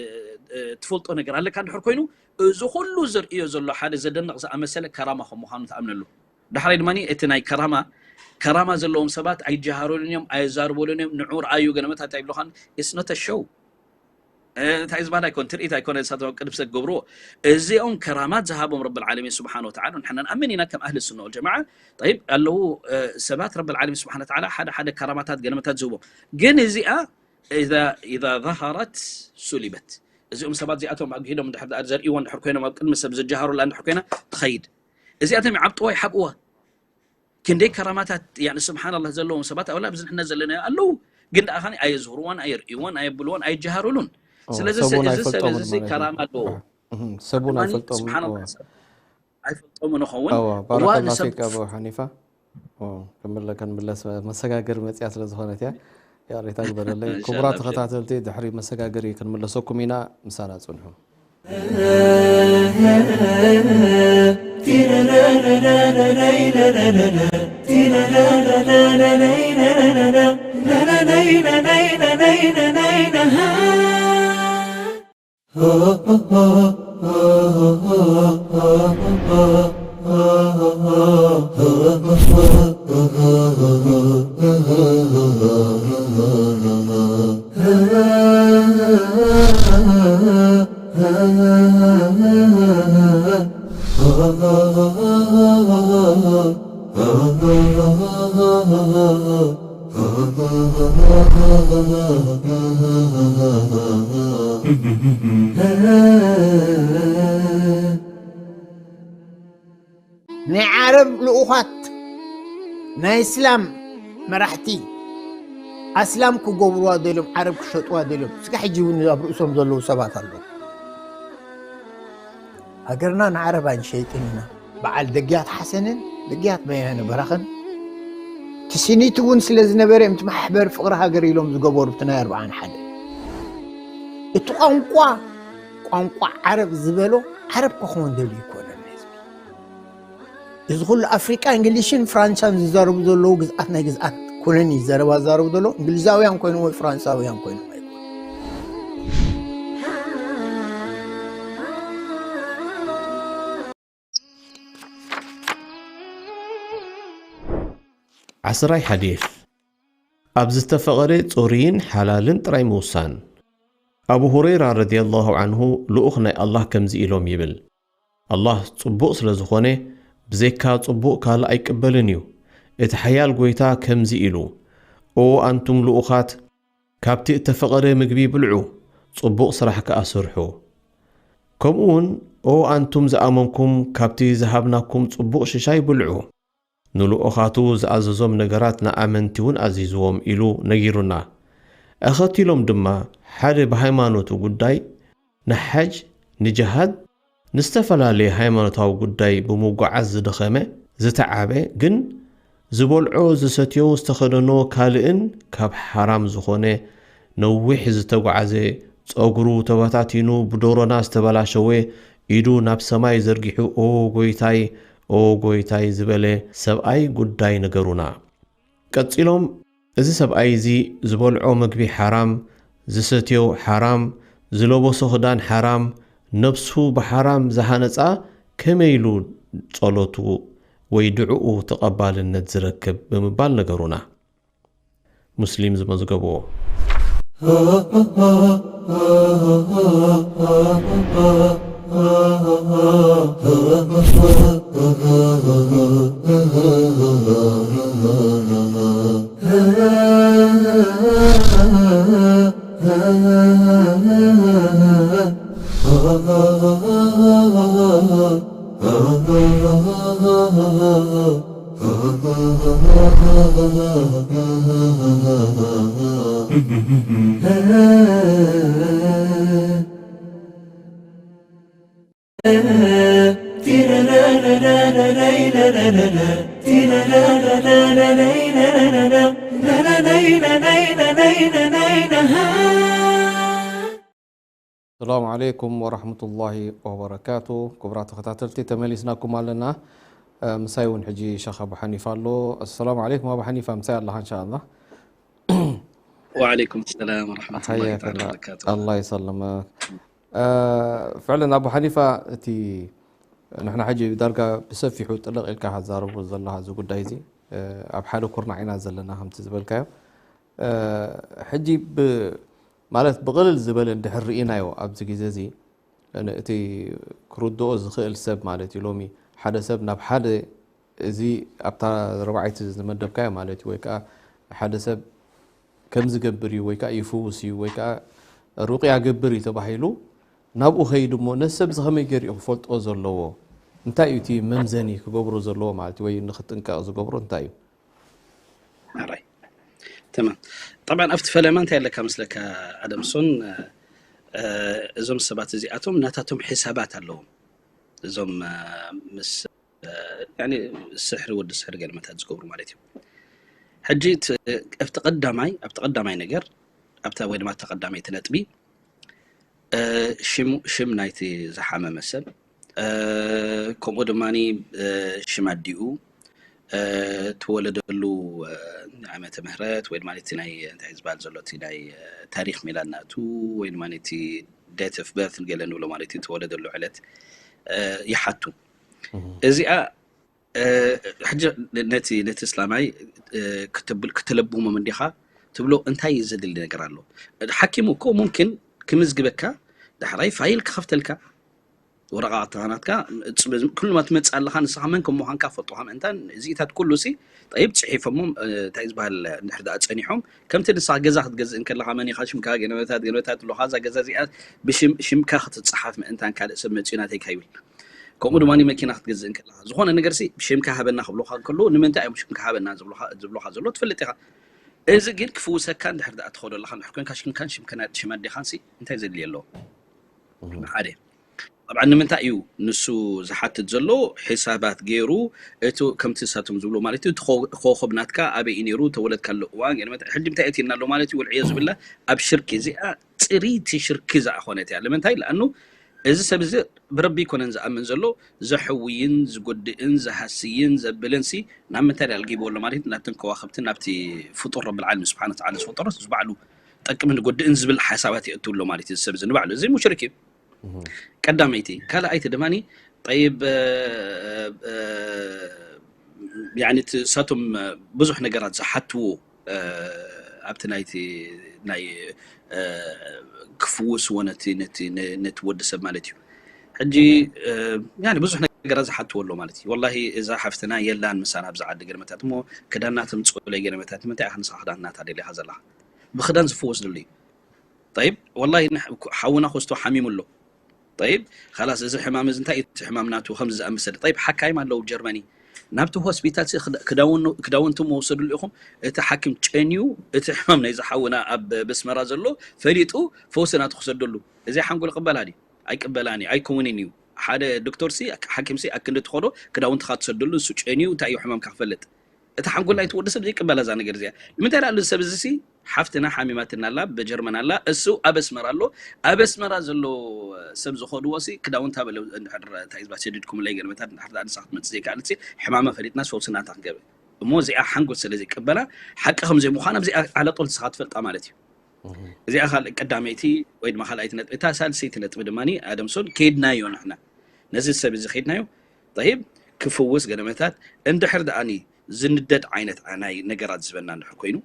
እ፣ ትፈልጦ ነገር ኣለካ እንድሕር ኮይኑ እዚ ኩሉ ዝርእዮ ዘሎ ሓደ ዘደንቕ ዝኣመሰለ ከራማ ከም ምዃኑ ትኣምነሉ። ዳሕራይ ድማ እቲ ናይ ከራማ ከራማ ዘለዎም ሰባት ኣይጀሃሩሉን እዮም፣ ኣየዛርቡሉን እዮም። ንዑ ረኣዩ ገለመታት ኣይብሉኻን። It's not a show። እ፣ እንታይ ዝበሃል ኣይኮን ትርኢት ኣይኮነ ንሳቶም ኣብ ቅድሚ ሰብ ክገብርዎ። እዚኦም ከራማት ዝሃቦም ረብል ዓለሚን ስብሓን ወተዓላ ንሕና ንኣምን ኢና ከም ኣህሊ ሱና ወልጀማዓ። ጠይብ ኣለዉ እ፣ ሰባት ረብል ዓለሚን ስብሓን ወተዓላ ሓደ ሓደ ከራማታት ገለመታት ዝህቦም ግን እዚኣ إذا إذا ظهرت سلبت እዚኦም ሰባት እዚኣቶም ኣግሂዶም እንድሕር ደኣ ዘርእይዎ እንድሕር ኮይኖም ኣብ ቅድሚ ሰብ ዝጀሃሩላ እንድሕር ኮይና ትኸይድ እዚኣቶም ይዓብጥዋ ይሓብእዋ ክንደይ ከራማታት ያኒ ስብሓንላህ ዘለዎም ሰባት ኣብላ ኣብዚ ንሕና ዘለና ኣለዉ ግን ደኣ ኸኒ ኣየዝህርዎን ኣየርእይዎን ኣየብልዎን ኣይጀሃሩሉን ስለዚ ሰቡን እዚ ሰብ ኣይፈልጦምን እዚ ማለት እዩ። ከራማ ኣለዎ እህም፣ ሰቡን ድማ ኣይፈልጦምን። ስብሓንላህ እዎ። ሰብ ኣይፈልጦም ንኸውን እዎ፣ እዋ ባረከላ ንሰብ ፊክ ኣቡ ሓኒፋ። እዎ፣ ክምለ- ክንምለስ መሰጋገሪ መፅያ ስለ ዝኾነት እያ። ያሬታ ግበረለይ። ኢንሻላህ፣ ክቡራት ብሸይ። ተኸታተልቲ ድሕሪ መሰጋገሪ ክንምለሰኩም ኢና፣ ምሳና ፅንሑ። ናይ ዓረብ ልኡኻት ናይ እስላም መራሕቲ ኣስላም ክገብርዋ ደልዮም ዓረብ ክሸጥዋ ደልዮም እስካ ሕጂ እውን ኣብ ርእሶም ዘለዉ ሰባት ኣለዉ ሃገርና ንዓረብ ኣይንሸይጥን ኢና በዓል ደግያት ሓሰንን ደግያት በያነ በራኽን ትስኒት እውን ስለ ዝነበረ እዮም እቲ ማሕበር ፍቕሪ ሃገር ኢሎም ዝገበሩ እቲ ናይ ኣርብዓን ሓደ እቲ ቋንቋ ቋንቋ ዓረብ ዝበሎ ዓረብ ክኸውን ደልዩ ይኮነን ህዝቢ እዚ ኩሉ ኣፍሪቃ እንግሊሽን ፍራንሳን ዝዛረቡ ዘለዉ ግዝኣት ናይ ግዝኣት ኩነን እዩ ዘረባ ዝዛረቡ ዘለዉ እንግሊዛውያን ኮይኖም ወይ ፍራንሳውያን ኮይኖም ኣይኮኑ ዓስራይ ሓዲስ ኣብ ዝተፈቐደ ጽሩይን ሓላልን ጥራይ ምውሳን። ኣቡ ሁረይራ ረዲየላሁ ዓንሁ ልኡኽ ናይ ኣላህ ከምዚ ኢሎም ይብል፣ ኣላህ ጽቡቕ ስለ ዝኾነ ብዘይካ ጽቡቕ ካልእ ኣይቅበልን እዩ። እቲ ሓያል ጎይታ ከምዚ ኢሉ፣ ኦ ኣንቱም ልኡኻት፣ ካብቲ እተፈቐደ ምግቢ ብልዑ፣ ጽቡቕ ስራሕ ከኣ ስርሑ። ከምኡውን ኦ ኣንቱም ዝኣመንኩም፣ ካብቲ ዝሃብናኩም ጽቡቕ ሽሻይ ብልዑ። ንልኡኻቱ ዝኣዘዞም ነገራት ንኣመንቲ እውን ኣዚዝዎም ኢሉ ነጊሩና። ኣኸቲሎም ድማ ሓደ ብሃይማኖቱ ጉዳይ ንሓጅ፣ ንጅሃድ፣ ንዝተፈላለየ ሃይማኖታዊ ጉዳይ ብምጉዓዝ ዝደኸመ፣ ዝተዓበ፣ ግን ዝበልዖ፣ ዝሰትዮ፣ ዝተኸደኖ ካልእን ካብ ሓራም ዝኾነ ነዊሕ ዝተጓዓዘ፣ ጸጉሩ ተበታቲኑ ብዶሮና ዝተበላሸወ፣ ኢዱ ናብ ሰማይ ዘርጊሑ ኦ ጎይታይ፣ ኦ ጎይታይ ዝበለ ሰብኣይ ጉዳይ ንገሩና። ቀጺሎም፣ እዚ ሰብኣይ እዚ ዝበልዖ መግቢ ሓራም፣ ዝሰትዮ ሓራም፣ ዝለበሶ ክዳን ሓራም፣ ነብሱ ብሓራም ዝሃነጻ ከመይ ኢሉ ጸሎቱ ወይ ድዕኡ ተቐባልነት ዝረክብ ብምባል ነገሩና። ሙስሊም ዝመዝገብዎ። ሰላም ዓለይኩም ወራህመቱላሂ ወበረካቱ። ክቡራት ተኸታተልቲ፣ ተመሊስናኩም ኣለና። እ፣ ምሳይ እውን ሕጂ ሸኽ ኣቡ ሓኒፋ ኣሎ። ኣሰላሙ ዓለይኩም ኣቡ ሓኒፋ፣ ምሳይ ኣለኻ እንሻኣላ። ወዓለይኩም ሰላም ወራህመቱላሂ ሓያከላ። ተዓላ ወበረካቱ። ኣላህ ይሰልመክ። እ፣ ፍዕለን ኣቡ ሓኒፋ፣ እቲ ንሕና ሕጂ ዳርጋ ብሰፊሑ ጥልቕ ኢልካ ዛረቡ ዘለኻ እዚ ጉዳይ እዚ፣ እ፣ ኣብ ሓደ ኩርናዕ ኢና ዘለና ከምቲ ዝበልካዮ። እ፣ ሕጂ ብ-፣ ማለት ብቕልል ዝበለ እንድሕር ርኢናዮ ኣብዚ ግዜ እዚ፣ ን-፣ እቲ ክርድኦ ዝኽእል ሰብ ማለት እዩ። ሎሚ ሓደ ሰብ ናብ ሓደ፣ እዚ ኣብታ ረባዒት ዝመደብካዮ ማለት እዩ፣ ወይ ከዓ ሓደ ሰብ ከም ዝገብር እዩ፣ ወይ ከዓ ይፍውስ እዩ፣ ወይ ከዓ ሩቕያ ገብር እዩ ተባሂሉ ናብኡ ከይዱ እሞ፣ ነዚ ሰብ እዚ ከመይ ገይሩ እዩ ክፈልጦ ዘለዎ? እንታይ እዩ እቲ መምዘኒ ክገብሮ ዘለዎ ማለት እዩ? ወይ ንክጥንቀቕ ዝገብሮ እንታይ እዩ? ኣራይ። ተማም። ጠብዓን ኣብቲ ፈለማ እንታይ ኣለካ መስለካ ኣደምሶን፣ እ፣ እዞም ሰባት እዚኣቶም ናታቶም ሕሳባት ኣለዎም። እዞም፣ እ፣ ምስ፣ እ፣ ያኒ ስሕሪ ወዲ ስሕሪ ገለመታት ዝገብሩ ማለት እዩ። ሕጂ እቲ፣ ኣብቲ ቀዳማይ፣ ኣብቲ ቀዳማይ ነገር፣ ኣብታ ወይ ድማ ኣብታ ቀዳመይቲ ነጥቢ፣ እ፣ ሽም፣ ሽም ናይቲ ዝሓመመ ሰብ፣ እ፣ ከምኡ ድማ፣ እ፣ ሽም ኣዲኡ፣ እ፣ ተወለደሉ፣ እ፣ ዓመተ ምህረት ወይ ድማ እቲ ናይ፣ እንታይ ዝበሃል ዘሎ፣ እቲ ናይ፣ እ፣ ታሪኽ ሚላድ ናቱ ወይ ድማ እቲ date of birth ገለ ንብሎ ማለት እዩ፣ ተወለደሉ ዕለት፣ እ፣ ይሓቱ። እዚኣ፣ እ፣ ሕጂ ነቲ፣ ነቲ እስላማይ፣ እ፣ ክትብል-፣ ክተለብሞም እንዲኻ ትብሎ እንታይ እዩ ዘድሊ ነገር ኣሎ? ሓኪሙ እኮ ሙምኪን ክምዝግበካ፣ ዳሕራይ ፋይል ክኸፍተልካ፣ ወረቓቕትኻ ናትካ፣ ጽ-፣ ኩሉ ማ ትመጽእ ኣለኻ፣ ንስኻ መን ከም ምዃንካ ፈልጡኻ ምእንታን፣ እዚኢታት ኩሉ ሲ፣ ጠይብ፣ ጽሒፎሞም፣ እ፣ እንታይ ዝበሃል፣ እንድሕር ደኣ ጸኒሖም፣ ከምቲ ንስኻ ገዛ ክትገዝእ እንከለኻ፣ መን ኢኻ ሽምካ፣ ገለመታት፣ ገለመታት ኣለኻ፣ እዛ ገዛ እዚኣ ብሽም-፣ ሽምካ ክትጸሓፍ ምእንታን ካልእ ሰብ መጺኡ ናተይ ካይብል። ከምኡ ድማ መኪና ክትገዝእ እንከለኻ፣ ዝኾነ ነገር ሲ፣ ሽምካ ሃበና ክብሉኻ እንከለዉ፣ ንምንታይ እዮም ሽምካ ሃበና ዝብሉኻ፣ ዝብሉኻ ዘለዉ ትፈልጥ ኢኻ። እዚ ግን ክፍውሰካ እንድሕር ደኣ ትኸዶ ኣለኻ፣ እንድሕር ኮንካ ሽምካን ሽምከና-፣ ሽም ኣዴኻን ሲ፣ እንታይ ዘድልዮ ኣለዎ? ሓደ። ጠብዓን ንምንታይ እዩ ንሱ ዝሓትት ዘሎ? ሒሳባት ገይሩ፣ እቲ ከምቲ ንሳቶም ዝብሎ ማለት እዩ፣ እቲ ኮ-፣ ኮኸብ ናትካ ኣበይ እዩ ነይሩ? ተወለድካሉ እዋን፣ ገለ መት-፣ ሕጂ እንታይ ኣእትየና ኣሎ ማለት እዩ? ወልዕዮ ዝብላ ኣብ ሽርኪ፣ እዚኣ ጽርይቲ ሽርኪ ዝኣኾነት እያ። ንምንታይ? ለኣኑ እዚ ሰብ እዚ ብረቢ ኣይኮነን ዝኣምን ዘሎ፣ ዘሕውይን ዝጎድእን ዝሃስይን ዘብልን ሲ፣ ናብ ምንታይ ኣልጊብዎ ኣሎ ማለት እዩ? ናብተን ከዋኽብትን ናብቲ ፍጡር ረብል ዓለሚን ስብሓነ ወተዓላ ዝፈጠሮ፣ እዚ ባዕሉ ጠቅምን ጎድእን ዝብል ሓሳባት የእቱ ኣሎ ማለት እዩ። እዚ ሰብ እዚ ንባዕሉ፣ እዚ ሙሽሪክ እዩ። ቀዳመይቲ። ካልኣይቲ ድማ፣ ጠይብ፣ እ፣ እ፣ ያኒ እቲ ሳቶም ብዙሕ ነገራት ዝሓትዎ፣ እ፣ ኣብቲ ናይቲ ናይ፣ እ፣ ክፍውስዎ ነቲ፣ ነቲ፣ ነ-፣ ነቲ ወዲ ሰብ ማለት እዩ። ሕጂ፣ እ፣ ያኒ ብዙሕ ነገራት ዝሓትዎ ኣሎ ማለት እዩ። ወላሂ እዛ ሓፍትና የላን ምሳና ኣብዚ ዓዲ ገለመታት እሞ ክዳና ትምፅኡለይ ገለመታት፣ ንምንታይ ኢኻ ንስኻ ክዳን ናታ ደሊኻ ዘለኻ? ብክዳን ዝፍወስ ደሎ እዩ። ጠይብ፣ ወላሂ ንሕ-፣ ሓውና ኮስቶ ሓሚሙ ኣሎ። ጠይብ፣ ኻላስ እዚ ሕማም እዚ እንታይ እዩ እቲ ሕማም ናቱ ከምዚ ዝኣመሰለ? ጠይብ፣ ሓካይም ኣለዉ ጀርመኒ። ናብቲ ሆስፒታል ሲ ክዳ-፣ ክዳውኑ-፣ ክዳውንቱ መውሰድሉ ኢኹም። እቲ ሓኪም ጨንዩ እቲ ሕማም ናይዚ ሓውና ኣብ በስመራ ዘሎ ፈሊጡ ፈውሲ ናቱ ክሰደሉ። እዚ ሓንጎል ይቕበላ ድዩ? ኣይቅበላን እዩ፣ ኣይከውንን እዩ። ሓደ ዶክተር ሲ፣ ሓኪም ሲ ኣክንዲ ትኸዶ ክዳውንትኻ ትሰደሉ፣ ንሱ ጨንዩ እንታይ እዩ ሕማምካ ክፈልጥ? እቲ ሓንጎል ናይቲ ወዲ ሰብ ዘይቅበላ እዛ ነገር እዚኣ። ንምንታይ ደኣ እዚ ሰብ እዚ ሲ ሓፍትና ሓሚማትና ኣላ፣ ብጀርመን ኣላ፣ እሱ ኣብ ኣስመራ ኣሎ። ኣብ ኣስመራ ዘሎ ሰብ ዝኸድዎ ሲ ክዳውንታ በለ እንድሕር እንታይ ዝባ ሰዲድኩምለይ ገለመታት እንድሕር ደኣ ንሳ ክትመጽእ ዘይከኣለት ሲ ሕማማ ፈሊጥናስ ፈውስናታ ክንገብር። እሞ እዚኣ ሓንጎል ስለ ዘይቅበላ ሓቂ ከም ዘይምዃና እዚኣ ዓለጦል ንስኻ ትፈልጣ ማለት እዩ። እዚኣ ካልእ ቀዳመይቲ ወይ ድማ ካልኣይቲ ነጥቢ። እታ ሳልሰይቲ ነጥቢ ድማ ኣደምሶን ከይድናዮ ንሕና። ነዚ ሰብ እዚ ከይድናዮ፣ ጠይብ፣ ክፍውስ ገለመታት እንድሕር ደኣኒ ዝንደድ ዓይነት ናይ ነገራት ዝህበና እንድሕር ኮይኑ፣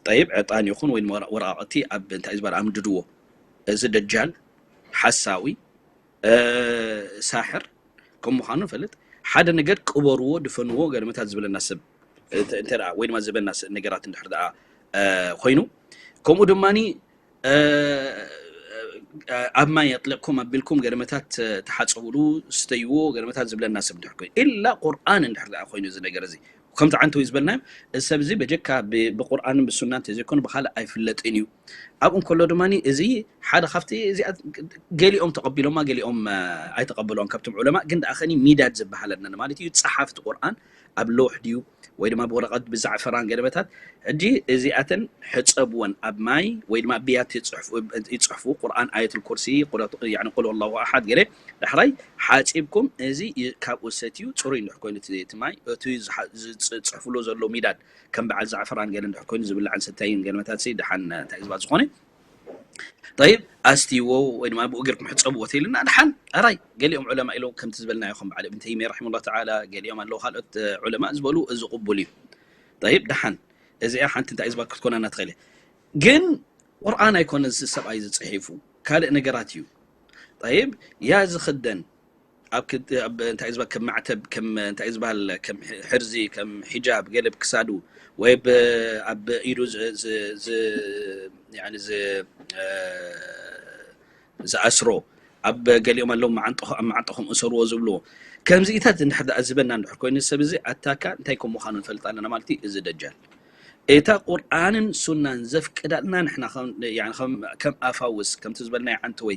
ጠይብ ዕጣን ይኹን ወይ ወረቃቅቲ ኣብ እንታይ ዝበል ኣምድድዎ። እዚ ደጃል ሓሳዊ ሳሕር ከም ምዃኑ ንፈልጥ። ሓደ ነገር ቅበርዎ፣ ድፈንዎ፣ ገለመታት ዝብለና ሰብ እንተ ወይ ድማ ዝበና ነገራት እንድሕር ደኣ ኮይኑ፣ ከምኡ ድማ ኣብ ማይ ኣጥለቅኩም ኣቢልኩም ገለመታት ተሓፀብሉ፣ ስተይዎ፣ ገለመታት ዝብለና ሰብ እንድሕር ኮይኑ፣ ኢላ ቁርኣን እንድሕር ደኣ ኮይኑ እዚ ነገር እዚ ከምቲ ዓንተዊ ዝበልናዮ፣ እዚ ሰብ እዚ በጀካ ብቁርኣንን ብሱናን ተዘይኮኑ ብካልእ ኣይፍለጥን እዩ። ኣብኡ እንከሎ ድማ እዚ ሓደ ካብቲ እዚኣ ገሊኦም ተቐቢሎማ ገሊኦም ኣይተቐበልዋን ካብቶም ዑለማ። ግን ደኣ ከኒ ሚዳድ ዝበሃለና ማለት እዩ፣ ጸሓፍቲ ቁርኣን ኣብ ሎሕ ድዩ ወይ ድማ ብወረቐት ብዛዕፈራን ገለመታት። ሕጂ እዚኣተን ሕጸብወን ኣብ ማይ ወይ ድማ ብያት ይጽሕፉ፣ ቁርኣን ኣየትል ኩርሲ፣ ቁል ወላሁ ኣሓድ ገለ። ዳሕራይ ሓጺብኩም እዚ ካብኡ ሰትዩ ጽሩይ እንድሕር ኮይኑ እቲ ማይ እቲ ዝጽሕፍሉ ዘሎ ሚዳድ ከም በዓል ዛዕፈራን ገለ እንድሕር ኮይኑ ዝብላዕን ሰታይን ገለመታት ሲ ደሓን እንታይ ዝባ ዝኾነ ጠይብ ኣስትይዎ ወይ ድማ ብኡ ገርኩም ሕፀብዎ ተይልና ደሓን ኣራይ ገሊኦም ዑለማ ኢሎም ከምቲ ዝበልናዮ ከም በዓል እብን ተይሚያ ረሒሙላ ተዓላ ገሊኦም ኣለዉ ካልኦት ዑለማ ዝበሉ እዚ ቅቡል እዩ። ጠይብ ደሓን እዚኣ ሓንቲ እንታይ ዝባ ክትኮነና ትኽእል ግን ቁርኣን ኣይኮነ እዚ ሰብኣይ ዝፅሒፉ ካልእ ነገራት እዩ። ጠይብ ያ ዝኽደን ኣብ እንታይ ዝበሃል ከም ማዕተብ ከም እንታይ ዝበሃል ከም ሕርዚ ከም ሒጃብ ገለ ብክሳዱ ወይ ኣብ ኢዱ ዝኣስሮ ኣብ ገሊኦም ኣለዉ መዓንጥኹ ኣብ መዓንጥኹም እሰርዎ ዝብልዎ ከምዚኢታት እንድሕር ደኣ ዝበና እንድሕር ኮይኑ ሰብ እዚ ኣታካ እንታይ ከም ምዃኑ ንፈልጥ ኣለና ማለት እዩ። እዚ ደጃል እታ ቁርኣንን ሱናን ዘፍቅዳልና ንሕና ከም ኣፋውስ ከምቲ ዝበልናዮ ዓንተወይ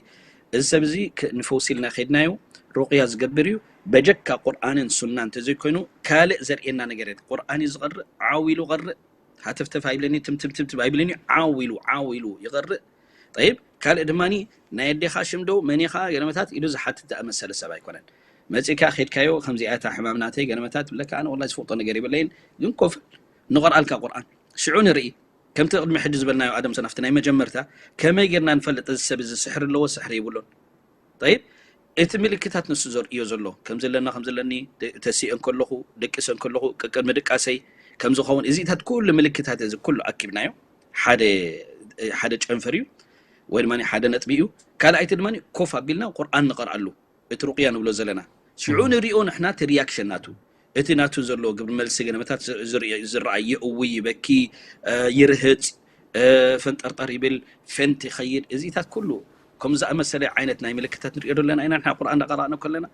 እዚ ሰብ እዚ ንፈውሲ ኢልና ከድናዮ ሩቅያ ዝገብር እዩ። በጀካ ቁርኣንን ሱናን እንተዘይኮይኑ ካልእ ዘርእየና ነገር የለን። ቁርኣን እዩ ዝቐርእ፣ ዓው ኢሉ ይቐርእ፣ ሃተፍተፍ ኣይብለኒ፣ ትምትምትምትም ኣይብለኒ፣ ዓው ኢሉ ዓው ኢሉ ይቐርእ። ጠይብ ካልእ ድማ ናይ ኣዴኻ ሽም ዶ መን ኢኻ ገለመታት ኢሉ ዝሓትት ዝኣመሰለ ሰብ ኣይኮነን። መፂእካ ከድካዮ ከምዚኣ እታ ሕማም ናተይ ገለመታት ብለካ ኣነ ወላሂ ዝፈልጦ ነገር የብለይን ግን ኮፍ ንቐርኣልካ ቁርኣን ሽዑ ንርኢ። ከምቲ ቅድሚ ሕጂ ዝበልናዮ ኣደም ሰናፍቲ ናይ መጀመርታ ከመይ ጌርና ንፈልጥ እዚ ሰብ እዚ ስሕሪ ኣለዎ ስሕሪ የብሉን? ጠይብ እቲ ምልክታት ንሱ ዘርእዮ ዘሎ ከም ዘለና ከም ዘለኒ ተሲኤ እንከለኹ ደቂሰ እንከለኹ ቅቅድሚ ድቃሰይ ከም ዝኸውን እዚታት ኩሉ ምልክታት እዚ ኩሉ ኣኪብናዮ ሓደ ሓደ ጨንፈር እዩ ወይ ድማ ሓደ ነጥቢ እዩ። ካልኣይቲ ድማ ኮፍ ኣቢልና ቁርኣን ንቐርኣሉ እቲ ሩቅያ ንብሎ ዘለና ሽዑ ንሪኦ ንሕና እቲ ሪያክሽን ናቱ እቲ ናቱ ዘሎ ግብሪ መልሲ ገለመታት ዝረኣየ እውይ ይበኪ ይርህፅ ፈንጠርጠር ይብል ፈንት ይኸይድ እዚታት ኩሉ ከም ዝኣመሰለ ዓይነት ናይ ምልክታት ንሪኦ ዘለና ኢና ንሕና ቁርኣን እንዳቀራእና ከለና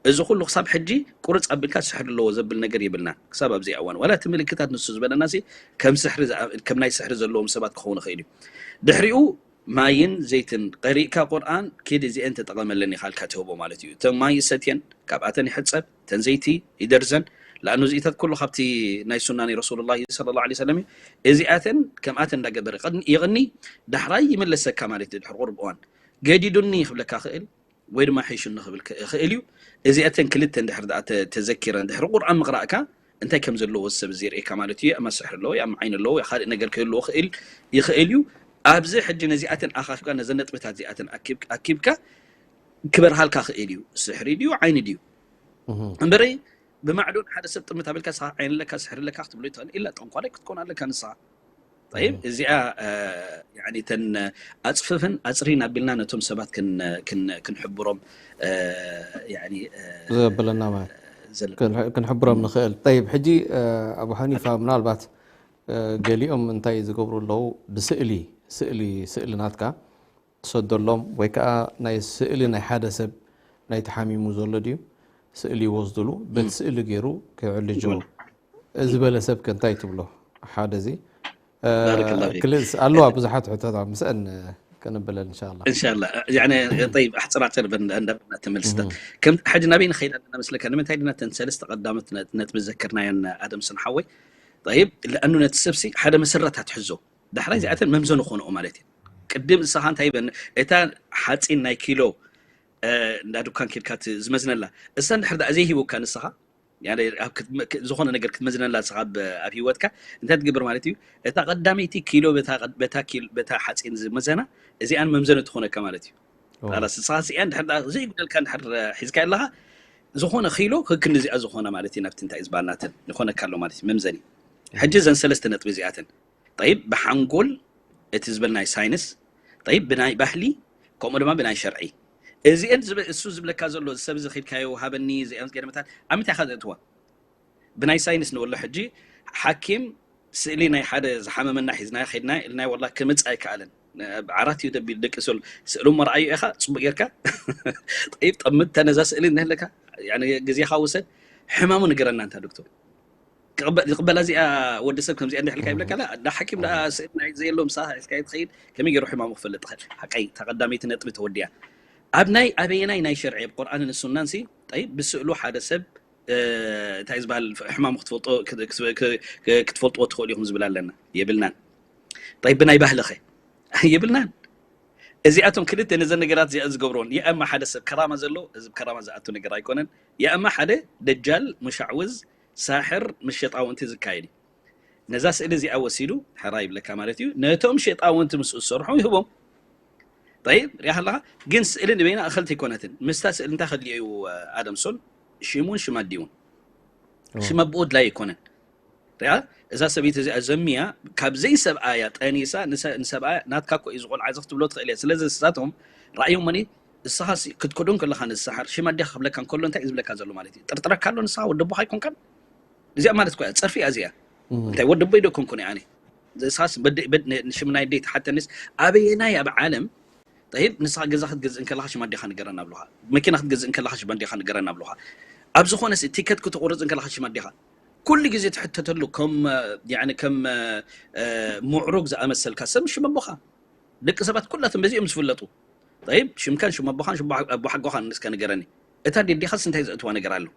እዚ ኩሉ ክሳብ ሕጂ ቁርፅ ኣቢልካ ስሕሪ ኣለዎ ዘብል ነገር የብልና ክሳብ ኣብዚ እዋን ዋላ እቲ ምልክታት ንሱ ዝበለና ሲ ከም ስሕሪ ከም ናይ ስሕሪ ዘለዎም ሰባት ክኸውን ይኽእል እዩ። ድሕሪኡ ማይን ዘይትን ቀሪእካ ቁርኣን ኪድ እዚኤን ተጠቐመለን ኢኻ ኢልካ ትህቦ ማለት እዩ። እተን ማይ ይሰትየን፣ ካብኣተን ይሕጸብ፣ እተን ዘይቲ ይደርዘን። ለኣኑ እዚኢታት ኩሉ ካብቲ ናይ ሱና ናይ ረሱሉላሂ ሰለላሁ ዐለይሂ ወሰለም እዩ። እዚኣተን ከምኣተን እንዳገበረ ይቕኒ ዳሕራይ ይምለሰካ ማለት እዩ። ድሕሪ ቁሩብ እዋን ገዲዱኒ ክብለካ ክእል ወይ ድማ ሒሹኒ ክብል ክእል እዩ። እዚኣተን ክልተ እንድሕር ደኣ ተዘኪረን ድሕሪ ቁርኣን ምቕራእካ እንታይ ከም ዘለዎ ሰብ እዚ የርእየካ ማለት እዩ። ኣማ ስሕሪ ኣለዎ፣ ኣማ ዓይኒ ኣለዎ፣ ካልእ ነገር ክህልዎ ክእል ይኽእል እዩ። ኣብዚ ሕጂ ነዚኣተን ኣኻኺብካ ነዘን ነጥብታት እዚኣተን ኣኪብካ ክበርሃልካ ክእል እዩ። ስሕሪ ድዩ ዓይኒ ድዩ እምበረይ ብማዕዶ ንሓደ ሰብ ጥምት ኣበልካ ንስኻ ዓይኒ ኣለካ ስሕሪ ኣለካ ክትብሎ ይትኽእል ኢላ ጠንቋላይ ክትኮን ኣለካ ንስኻ። ጠይብ እዚኣ ተን ኣፅፍፍን ኣፅሪን ኣቢልና ነቶም ሰባት ክንሕብሮም ዘብለና ክንሕብሮም ንኽእል። ጠይብ ሕጂ ኣቡ ሓኒፋ ምናልባት ገሊኦም እንታይ ዝገብሩ ኣለዉ ብስእሊ ስእሊ ስእሊ ናትካ ትሰደሎም ወይ ከዓ ናይ ስእሊ ናይ ሓደ ሰብ ናይ ተሓሚሙ ዘሎ ድዩ ስእሊ ይወስድሉ በቲ ስእሊ ገይሩ ክዕልጅ ዝበለ ሰብ ከ እንታይ ትብሎ? ሓደ እዚ ክልስ ኣለዋ ብዙሓት ሕቶታት ምስአን ከነብለን እንሻላ። እንሻላ ጠይብ ኣሕፅራተ እንዳበልና ተመልስታ ከም ሕጂ ናበይ ንኸይድ ኣለና መስለካ ንምንታይ ድና ተን ሰለስተ ቀዳመት ነጥቢ ዘከርናየን ኣደም ስንሓወይ ጠይብ ለኣኑ ነቲ ሰብሲ ሓደ መሰረት ኣትሕዞ ዳሕራይ እዚኣተን መምዘኑ ክኾንኦ ማለት እዩ። ቅድም ንስኻ እንታይ ይበኒ እታ ሓፂን ናይ ኪሎ እንዳ ዱካን ኬድካ ዝመዝነላ እሳ እንድሕር ደኣ ዘይሂቡካ ንስኻ ዝኾነ ነገር ክትመዝነላ ንስኻ ኣብ ህይወትካ እንታይ ትገብር ማለት እዩ። እታ ቀዳመይቲ ኪሎ በታ ሓፂን ዝመዘና እዚኣን መምዘኒ ትኾነካ ማለት እዩ። ላስ ንስኻ እዚኣ እንድሕር ዘይጉደልካ እንድሕር ሒዝካ ኣለኻ ዝኾነ ኪሎ ክክን እዚኣ ዝኾነ ማለት እዩ ናብቲ እንታይ ዝበሃል ናተን ይኾነካ ኣሎ ማለት እዩ መምዘኒ። ሕጂ እዘን ሰለስተ ነጥቢ እዚኣተን ጠይብ፣ ብሓንጎል እቲ ዝበል ናይ ሳይንስ፣ ጠይብ፣ ብናይ ባህሊ፣ ከምኡ ድማ ብናይ ሸርዒ። እዚአን ዝብ- እሱ ዝብለካ ዘሎ፣ እዚ ሰብ እዚ ኺድካዮ ሃበኒ፣ እዚአን ገለመታት፣ ኣብ ምንታይ ኢኻ ዘእትዋ? ብናይ ሳይንስ ንበሎ ሕጂ፣ ሓኪም ስእሊ ናይ ሓደ ዝሓመመና ሒዝና ኸድና ኢልና፣ ወላ ክምጽእ ኣይከኣለን። ኣብ ዓራት እዩ ደቢሉ ደቂ፣ ስእሉ እሞ ረኣዩ ኢኻ ጽቡቅ ጌርካ። ጠይብ፣ ጠምት ተነዛ ስእሊ እንህለካ፣ ያኒ፣ ግዜኻ ውሰድ፣ ሕማሙ ንገረና እንታ ዶክተር። ክቕበ- ዝቕበላ እዚኣ፣ ወዲ ሰብ ከምዚኣ እንድሕልካ ይብለካ ኣላ። ዳ ሓኪም ደኣ ስእሊ ናይ ዘየሎ ምሳኻ ሒዝካ ትኸይድ፣ ከመይ ገይሩ ሕማሙ ክፈልጥ ይኽእል? ሓቀይ፣ እታ ቀዳመይቲ ነጥቢ ተወዲኣ። ኣብ ናይ ኣበየናይ ናይ ሸርዒ፣ ኣብ ቁርኣንን ሱናን ሲ፣ ጠይብ፣ ብስእሉ ሓደ ሰብ እንታይ ዝበሃል ሕማም ክትፈልጥዎ ክትፈልጥዎ ትኽእሉ ኢኹም ዝብል ኣለና? የብልናን። ጠይብ፣ ብናይ ባህልኸ? የብልናን። እዚኣቶም ክልተ ነዘን ነገራት እዚኣ ዝገብርዎን፣ የእማ ሓደ ሰብ ከራማ ዘሎ፣ እዚ ከራማ ዝኣቱ ነገር ኣይኮነን። የእማ ሓደ ደጃል፣ ሙሻዕውዝ፣ ሳሕር ምስ ሸጣውንቲ ዝካየድ እዩ። ነዛ ስእሊ እዚኣ ወሲዱ ሕራ ይብለካ ማለት እዩ። ነቶም ሸጣውንቲ ምስኡ ዝሰርሑ ይህቦም። ጠይብ፣ ሪኣ ኣለኻ? ግን ስእሊ ንበይና እኸልቲ ኣይኮነትን። ምስታ ስእሊ እንታይ ከድልዮ እዩ? ኣደም ሶል ሽሙን ሽም ኣዲኡን ሽም ኣቦኡ ድላይ ኣይኮነን። ሪኣ፣ እዛ ሰበይቲ እዚኣ ዘሚያ ካብ ዘይሰብኣያ ጠኒሳ ንሰ- ንሰብኣያ ናትካ እኮ እዩ ዝቆልዓ እዚ ክትብሎ ትኽእል እያ። ስለዚ ንሳቶም ረኣዮም መኒ እስኻ ክትክዶ ከለኻ ንዝሰሓር ሽም ኣዴኻ ክብለካ እንከሎ እንታይ እዩ ዝብለካ ዘሎ ማለት እዩ? ጥርጥረካ ኣሎ ንስኻ ወዲ ኣቦኻ ኣይኮንካን? እዚኣ ማለት እኮ እያ፣ ጸርፊ እያ እዚኣ። እንታይ ወዲ ኣቦይ ዶ ኮንኩን ኣነ? ንስኻስ በደ- በድ- ን- ንሽም ናይ ኣደይ ትሓተኒስ ኣበየናይ ኣብ ዓለም? ጠይብ፣ ንስኻ ገዛ ክትገዝእ እንከለኻ ሽም ኣዴኻ ንገረና ብሉኻ፣ መኪና ክትገዝእ እንከለኻ ሽም ኣዴኻ ንገረና ብሉኻ። ኣብ ዝኾነ ሲ- ቲከት ክትቑርጽ እንከለኻ ሽም ኣዴኻ ኩሉ ግዜ ትሕተተሉ፣ ከም ያኒ ከም ምዕሩግ ዝኣመሰልካ ሰብ ሽም ኣቦኻ። ደቂ ሰባት ኩላቶም በዚኦም ዝፍለጡ። ጠይብ፣ ሽምካን ሽም ኣቦኻን ሽም ኣቦሓጎኻን እስከ ንገረኒ። እታ ዴዴኻስ እንታይ ዘእትዋ ነገር ኣሎ?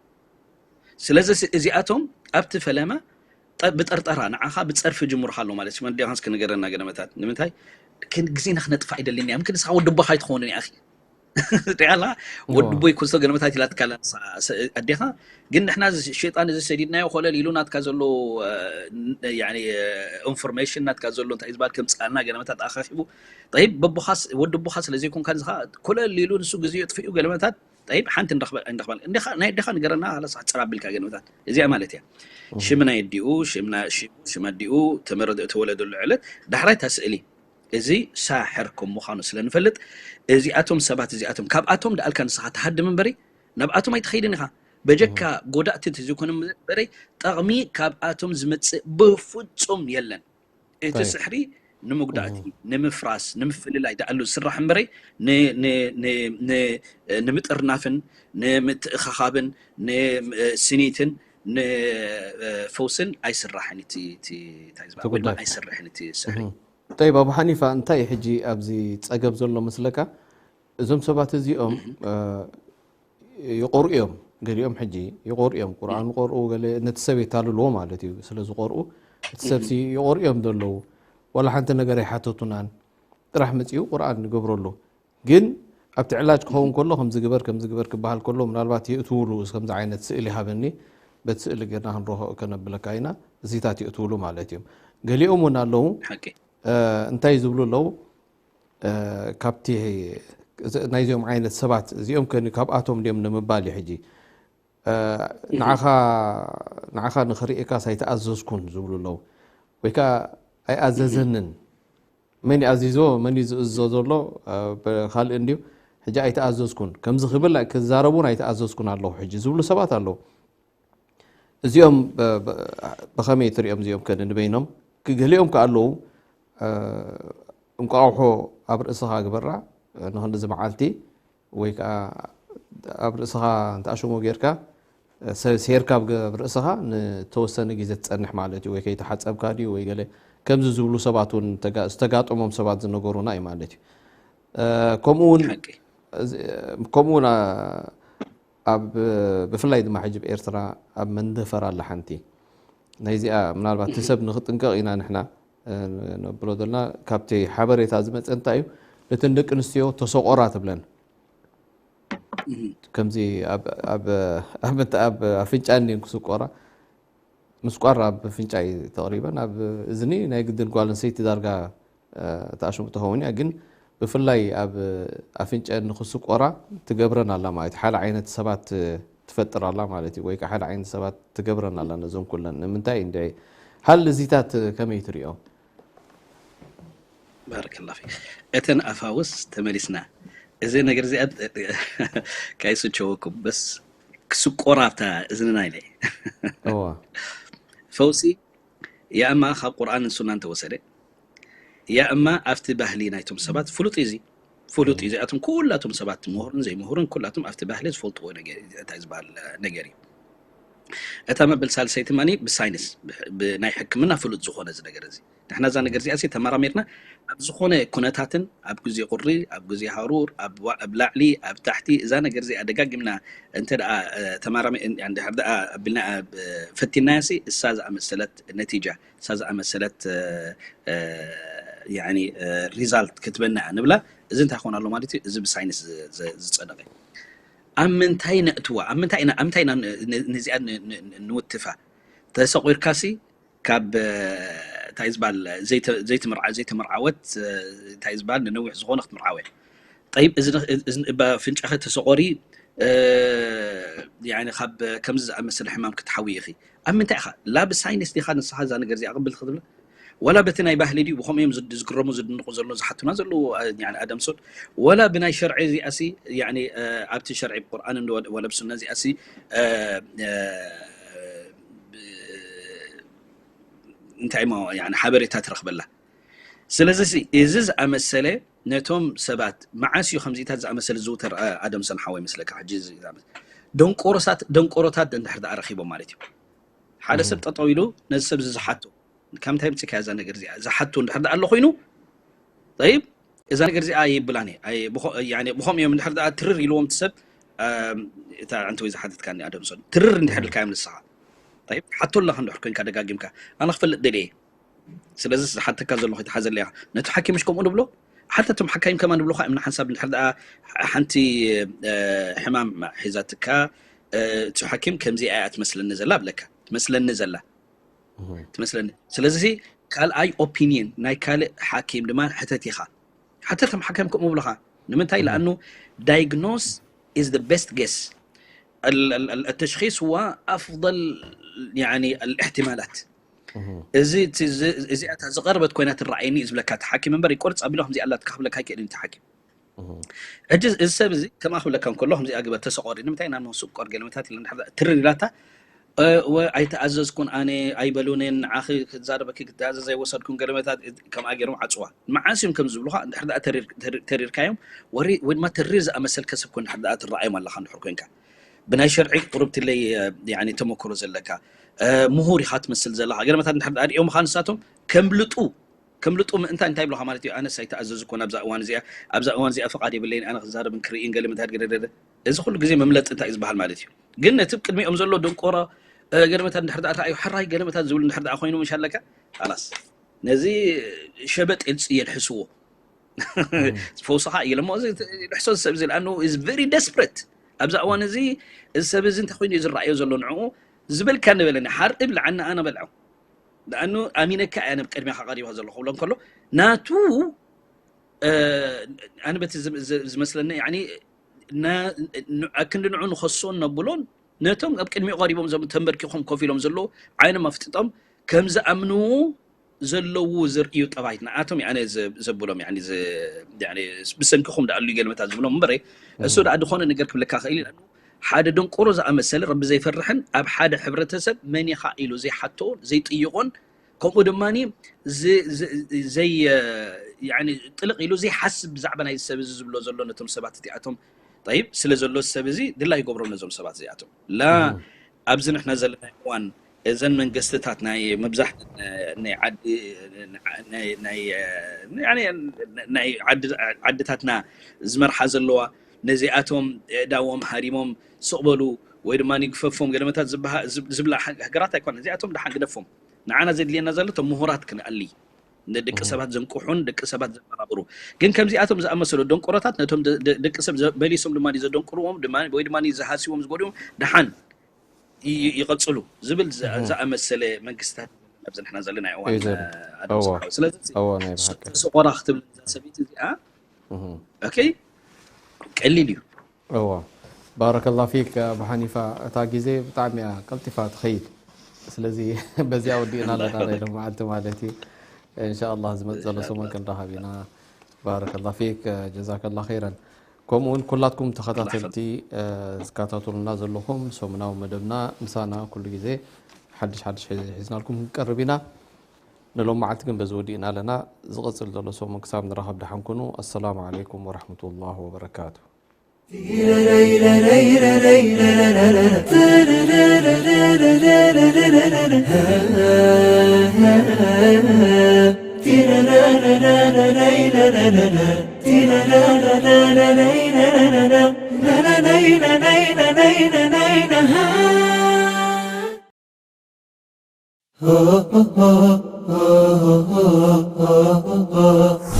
ስለዚ እዚኣቶም ኣብቲ ፈለማ ብጠርጠራ ንዓኻ ብፀርፊ ጅምሩኻ ኣሎ ማለት ሽመ ኣዴኻን እስከ ንገረና ገለመታት። ንምንታይ? ግዜና ክነጥፋ ኣይደልን እያ። ምክን ንስኻ ወዲ ኣቦኻ ኣይትኸውን እያ። ሪኣላ ወዲ ቦይ ኩንሶ ገለመታት ኢላትካ ኣላ ኣዴኻ። ግን ንሕና ሸጣን እዚ ሰዲድናዮ ኮለል ኢሉ ናትካ ዘሎ ኢንፎርሜሽን ናትካ ዘሎ እንታይ ዝበሃል ከምፅኣልና ገለመታት ኣኻኺቡ። ጠይብ፣ በቦኻስ ወዲ ኣቦኻ ስለ ዘይኮንካ ንስኻ ኮለል ኢሉ ንሱ ግዜ የጥፍኡ ገለመታት። ጠይብ፣ ሓንቲ ንረኽበ- ንረኽበ- እንዲኻ- ናይ ኣዴኻ ንገረና፣ ኻላስ ኣሕፅር ኣቢልካ ገለመታት። እዚኣ ማለት እያ። ሽም ናይ ኣዲኡ፣ ሽም ና- ሽም- ሽም ኣዲኡ፣ ተመረደ- ተወለደሉ ዕለት፣ ዳሕራይ እታ ስእሊ። እዚ ሳሕር ከም ምዃኑ ስለ ንፈልጥ፣ እዚኣቶም ሰባት እዚኣቶም ካብኣቶም ደኣልካ ንስኻ ትሃድም እምበሪ ናብኣቶም ኣይትኸይድን ኢኻ። በጀካ ጎዳእቲ እንተዘይኮነ እምበሪ ጠቕሚ ካብኣቶም ዝመፅእ ብፍፁም የለን። እቲ طيب. ስሕሪ ንምጉዳእቲ፣ ንምፍራስ፣ ንምፍልላይ ደኣሉ ዝስራሕ እምበረይ ንምጥርናፍን ንምትእኻኻብን ንስኒትን ንፈውስን ኣይስራሕን። እቲ እንታይ ዝበሃል ወይ ድማ ተጉዳእቲ። ኣይስርሕን እቲ ስሕሪ። طيب፣ ኣቡ ሓኒፋ፣ እንታይ ሕጂ ኣብዚ ፀገም ዘሎ መስለካ? እዞም ሰባት እዚኦም ይቆርኡ እዮም። ገሊኦም ሕጂ ይቆርኡ እዮም። ቁርኣን ቆርኡ፣ ገለ ነቲ ሰብ የታልልዎ ማለት እዩ። ስለ ዝቆርኡ እቲ ሰብሲ ይቆርኡ እዮም ዘለዉ። ዋላ ሓንቲ ነገር ኣይሓተቱናን። ጥራሕ መፂኡ ቁርኣን ይገብረሉ። ግን ኣብቲ ዕላጅ ክኸውን ከሎ ከምዚ ግበር ከምዚ ግበር ክበሃል ከሎ ምናልባት የእትውሉ፣ ከምዚ ዓይነት ስእሊ ሃበኒ፣ በቲ ስእሊ ጌርና ክንረኽቦ ከነብለካ ኢና፣ እዚታት የእትውሉ ማለት እዮም። ገሊኦም እውን ኣለዉ። ሓቂ። እንታይ ዝብሉ ኣለዉ? ካብቲ ናይዚኦም ዓይነት ሰባት እዚኦም ከ ካብኣቶም ድዮም ንምባል እዩ። ሕጂ ንዓኻ ንዓኻ ንኽርእየካስ ኣይተኣዘዝኩን ዝብሉ ኣለዉ። ወይ ከዓ ኣይኣዘዘንን። መን ይኣዚዞ? መን እዩ ዝእዝዞ ዘሎ? ካልእ እንድዩ። ሕጂ ኣይተኣዘዝኩን ከምዚ ክብል ክዛረቡን ኣይተኣዘዝኩን ኣለኹ ሕጂ ዝብሉ ሰባት ኣለዉ። እዚኦም ብኸመይ ትሪኦም? እዚኦም ከ ንበይኖም ገሊኦም ከ ኣለዉ። እንቋቑሖ ኣብ ርእስኻ ግበራ ንክንድዚ መዓልቲ፣ ወይ ከዓ ኣብ ርእስኻ እንተኣሸሞ ጌርካ ሴርካ ኣብ ርእስኻ ንተወሰነ ግዜ ትፀንሕ ማለት እዩ። ወይ ከይተሓፀብካ ድዩ ወይ ገለ ከምዚ ዝብሉ ሰባት እውን ዝተጋጠሞም ሰባት ዝነገሩና እዩ ማለት እዩ። ከምኡ እውን ከምኡ እውን ኣብ ብፍላይ ድማ ሕጂ ኣብ ኤርትራ ኣብ መንደፈር ኣላ ሓንቲ ናይዚኣ። ምናልባት እቲ ሰብ ንክጥንቀቕ ኢና ንሕና ነብሎ ዘለና። ካብቲ ሓበሬታ ዝመፀ እንታይ እዩ፣ ነተን ደቂ ኣንስትዮ ተሰቆራ ትብለን። ከምዚ ኣብ ኣፍንጫ እንዲን ክስቆራ፣ ምስቋር ኣብ ኣፍንጫ እዩ ተቕሪበን። ኣብ እዝኒ ናይ ግድን ጓል ኣንስተይቲ ዳርጋ ተኣሽሙ ትኸውን እያ። ግን ብፍላይ ኣብ ኣፍንጫ ንክስቆራ ትገብረን ኣላ ማለት እዩ። ሓደ ዓይነት ሰባት ትፈጥር ኣላ ማለት እዩ። ወይ ከዓ ሓደ ዓይነት ሰባት ትገብረን ኣላ ነዞም ኩለን። ንምንታይ እንድዒ? ሃል እዚታት ከመይ ትሪኦ? ባረከላ ፊክ። እተን ኣፋውስ ተመሊስና። እዚ ነገር እዚኣ ካይስቸወኩም በስ ክስቆራብታ እዝንና ኢለ። እዋ ፈውሲ ያእማ ካብ ቁርኣንን ሱናን ተወሰደ። ያእማ ኣብቲ ባህሊ ናይቶም ሰባት ፍሉጥ እዩ። እዚ ፍሉጥ እዩ። እዚኣቶም ኩላቶም ሰባት ምሁርን ዘይምሁርን ኩላቶም ኣብቲ ባህሊ ዝፈልጥዎ ነገር እዩ። እንታይ ዝበሃል ነገር እዩ። እታ መበል ሳልሰይቲ ማኒ ብሳይንስ ብ- ብናይ ሕክምና ፍሉጥ ዝኾነ እዚ ነገር እዚ ንሕና እዛ ነገር እዚኣ ሲ ተመራሚርና ኣብ ዝኾነ ኩነታትን ኣብ ግዜ ቁሪ ኣብ ግዜ ሃሩር ኣብ ዋ- ኣብ ላዕሊ ኣብ ታሕቲ እዛ ነገር እዚኣ ደጋጊምና እንተ ደኣ እ፣ ተመራሚ እ፣ እንድሕር ደኣ ኣቢልና እ፣ ፈቲናያ ሲ እሳ ዝኣመሰለት ነቲጃ እሳ ዝኣመሰለት እ፣ እ፣ ያኒ እ፣ ሪዛልት ክትበና እያ ንብላ። እዚ እንታይ ክኾን ኣሎ ማለት እዩ? እዚ ብሳይንስ ዝ- ዝ- ዝጸደቐ ኣብ ምንታይ ነእትዋ ኣብ ምንታይ ኢና ኣብ ምንታይ ኢና ን- ን- ነዚኣ ን- ን- ን- ንውትፋ? ተሰቂርካሲ ካብ እ፣ እንታይ ዝበሃል ዘይተ- ዘይትምርዓ ዘይተመርዓወት እ፣ እንታይ ዝበሃል ንነዊሕ ዝኾነ ክትምርዓወ ጠይብ እዚ ን- እዚ ን- ብ ኣፍንጫኺ ተሰቆሪ እ፣ ያኒ ካብ ከምዚ ዝኣመሰለ ሕማም ክትሓዊ ኢኺ። ኣብ ምንታይ ኢኻ ላ ብሳይንስ ዲኻ ንስኻ እዛ ነገር እዚኣ ቅብል ክትብላ ዋላ በቲ ናይ ባህሊ ድዩ ብኸምኡ እዮም ዝድ- ዝግረሙ ዝድንቑ ዘለዉ ዝሓቱና ዘለዉ እ፣ ያኒ ኣደምሶን ወላ ብናይ ሸርዒ እዚኣሲ ያኒ እ፣ ኣብቲ ሸርዒ ብቁርኣን እንዶ ወላ ብሱና እዚኣሲ እ፣ እ፣ ብ- እንታይ ሞ ያኒ ሓበሬታ ትረኽበላ። ስለዚ ሲ እዚ ዝኣመሰለ ነቶም ሰባት መዓስ እዩ ከምዚታት ዝኣመሰለ ዝውተር ኣ- ኣደምሰን ሓወ ይመስለካ ሕጂ እዚ ዝኣመሰለ ደንቆሮሳት ደንቆሮታት እንድሕር ደኣ ረኺቦም ማለት እዩ። ሓደ ሰብ ጠጠው ኢሉ ነዚ ሰብ እዚ ዝሓቶ ካብ ምንታይ ምፅካ እዛ ነገር እዚኣ ዝሓቶ እንድሕር ደኣ ኣሎ ኮይኑ ጠይብ እዛ ነገር እዚኣ ይብላን እየ ኣይ- ብኸ- ያኒ ብኸምኡ እዮም እንድሕር ደኣ ትርር ኢልዎም እቲ ሰብ ኣም፣ እታ ዕንተወይ ዝሓተትካኒ ኣደምሶን ትርር እንድሕር ኢልካዮም ንስኻ ጠይብ ሓቶ ኣለኻ እንድሕር ኮንካ ደጋጊምካ ኣነ ክፈልጥ ደልየ ስለዚ ዝሓተካ ዘለኹ ይትሓዘለይ ኢኻ ነቲ ሓኪም ምሽ ከምኡ ንብሎ ሓታ እቶም ሓካይም ከማን ንብሉኻ እዮም ንሓንሳብ እንድሕር ደኣ ሓንቲ እ፣ ሕማም ሒዛትካ እ፣ እቲ ሓኪም ከምዚኣ እያ ትመስለኒ ዘላ ብለካ ትመስለኒ ዘላ ትመስለኒ ስለዚ ካልኣይ ኦፒኒየን ናይ ካልእ ሓኪም ድማ ሕተት ኢኻ ሓታ እቶም ሓካይም ከምኡ ብሉኻ ንምንታይ ለኣኑ diagnose is the best guess ال- ال- ال- التشخيص هو أفضل يعني الاحتمالات እዚ እቲ ዝ- እዚኣ እታ ዝቐርበት ኮይና ትረኣየኒ እዩ ዝብለካ እቲ ሓኪም እምበር ይቆርፅ ኣቢሎ ከምዚ ኣላትካ ክብለካ ኣይክእልን እቲ ሓኪም ሕጂ እዚ ሰብ እዚ ከምኣ ክብለካ እንከሎ ከምዚኣ ግበር ተሰቆሪ ንምንታይ ናብ ነሱ ቆር ገለመታት ኢለ እንድሕር ትርር ኢላታ እ፣ ወ- ኣይተኣዘዝኩን ኣነ ኣይበሉንን ንዓኺ ክዛረበኪ ክትኣዘዝ ኣይወሰድኩን ገለመታት ከምኣ ገይሮም ዓፅዋ መዓስ እዮም ከም ዝብሉኻ እንድሕር ደኣ ተሪር- ተሪ- ተሪርካዮም ወሪ- ወይ ድማ ተሪር ዝኣመሰልከ ሰብ ኮን እንድሕር ደኣ ትረኣዮም ኣለኻ እንድሕር ኮንካ ብናይ ሸርዒ ቁርብትለይ ያኒ ተመክሮ ዘለካ እ፣ ምሁር ኢኻ ትመስል ዘለኻ ገለመታት እንድሕር ደኣ ሪኦምኻ ንሳቶም ከምልጡ ከምልጡ ምእንታ እንታይ ይብሉኻ ማለት እዩ ኣነስ ኣይተኣዘዝኩን ኣብዛ እዋን እዚኣ ኣብዛ እዋን እዚኣ ፍቓድ የብለይን ኣነ ክዛረብን ክርእይን ገለመታት ገደደደ እዚ ኩሉ ግዜ መምለጢ እንታይ እዩ ዝበሃል ማለት እዩ ግን ነቲ ቅድሚኦም ዘሎ ደንቆሮ እ፣ ገለመታት እንድሕር ደኣ ረኣዩ ሕራይ ገለመታት ዝብሉ እንድሕር ደኣ ኮይኑ ምሽ ኣለካ ላስ ነዚ ሸበጥ የልጽ የልሕስዎ ፈውስኻ እዩ ለሞ እዚ ልሕሶ ሰብ እዚ ለኣኑ is very desperate ኣብዛ እዋን እዚ እዚ ሰብ እዚ እንታይ ኮይኑ እዩ ዝረኣዮ ዘሎ ንዕኡ ዝበልካ ነበለኒ ሓርኢ ብልዓኒ ኣነ በልዖ ለኣኑ ኣሚነካ እያ ናብ ቅድሚኻ ቀሪባ ዘሎ ክብሎ እንከሎ ናቱ እ፣ ኣነ በቲ ዝም- ዝ- ዝመስለኒ ያኒ ና- ን- ኣክንዲ ንዑ ንኸሶን ነብሎን ነቶም ኣብ ቅድሚኡ ቀሪቦም ዞም ተንበርኪኾም ኮፍ ኢሎም ዘለዉ ዓይኖም ኣፍጥጦም ከም ዝኣምንዎ ዘለዉ ዝርእዩ ጠባይት ንኣቶም ያነ ዘ- ዘብሎም ያኒ ዝ- ያኒ ብሰንክኹም ደኣሉ ገለመታት ዝብሎም እምበረ እሱ ደኣ ዝኾነ ነገር ክብለካ ክእል እዩ ሓደ ደንቆሮ ዝኣመሰለ ረቢ ዘይፈርሕን ኣብ ሓደ ሕብረተሰብ መን ኢኻ ኢሉ ዘይሓቶን ዘይጥይቖን ከምኡ ድማ ዝ- ዝ- ዘይ ያኒ ጥልቕ ኢሉ ዘይሓስብ ብዛዕባ ናይ ሰብ እዚ ዝብሎ ዘሎ ነቶም ሰባት እቲኣቶም ጠይብ ስለ ዘሎ ሰብ እዚ ድላ ይገብሮም ነዞም ሰባት እዚኣቶም ላ ኣብዚ ንሕና ዘለና እዋን እዘን መንግስትታት ናይ መብዛሕት ናይ ዓዲ ናይ- ናይ- ናይ- ናይ ዓዲ- ዓድታትና ዝመርሓ ዘለዋ ነዚኣቶም እዳዎም ሃሪሞም ስቕ በሉ ወይ ድማ ግፈፎም ገለመታት ዝበሃ- ዝብ- ዝብላ ሃ- ሃገራት ኣይኮነ እዚኣቶም ደሓን ግደፎም ንዓና ዘድልየና ዘሎ እቶም ምሁራት ክንኣሊ ንደቂ ሰባት ዘንቅሑን ደቂ ሰባት ዘበራብሩ ግን ከምዚኣቶም ዝኣመሰሉ ደንቆሮታት ነቶም ደ- ደ- ደቂ ሰብ ዘ- በሊሶም ድማ ዘደንቅርዎም ድማ ወይ ድማ ዝሃስዎም ዝጎድዎም ደሓን ይ- ይቐጽሉ ዝብል ዝ- ዝኣመሰለ መንግስታት ኣብዚ ንሕና ዘለና እዋን እዩ ዘሎ። ኣደም እዎ። ስብሓዊ ስለዚ እዎ፣ ናይ ብሓቂ። ተሰቆራ ክትብል እዛ ሰበይቲ እዚኣ ኦኬ ቀሊል እዩ እዎ ባረከላ ፊክ ኣቡ ሓኒፋ እታ ግዜ ብጣዕሚ እያ ቀልጢፋ ትኸይድ ስለዚ በዚኣ ወዲእና ኣለና ናይ ሎመዓልቲ ማለት እዩ እንሻኣላ ዝመፅ ዘሎ ሰሙን ክንራኸብ ኢና። ባረከላ ፊክ፣ ጀዛከላ ኸይረን። ከምኡ እውን ኩላትኩም ተኸታተልቲ ዝከታተሉና ዘለኹም ሰሙናዊ መደብና ምሳና ኩሉ ግዜ ሓድሽ ሓድሽ ሒዝናልኩም ክንቀርብ ኢና። ንሎም መዓልቲ ግን በዚ ወዲእና ኣለና። ዝቐፅል ዘሎ ሰሙን ክሳብ ንራኸብ ደሓን ኩኑ። ኣሰላሙ ዓለይኩም ወረሕመቱላህ ወበረካቱ።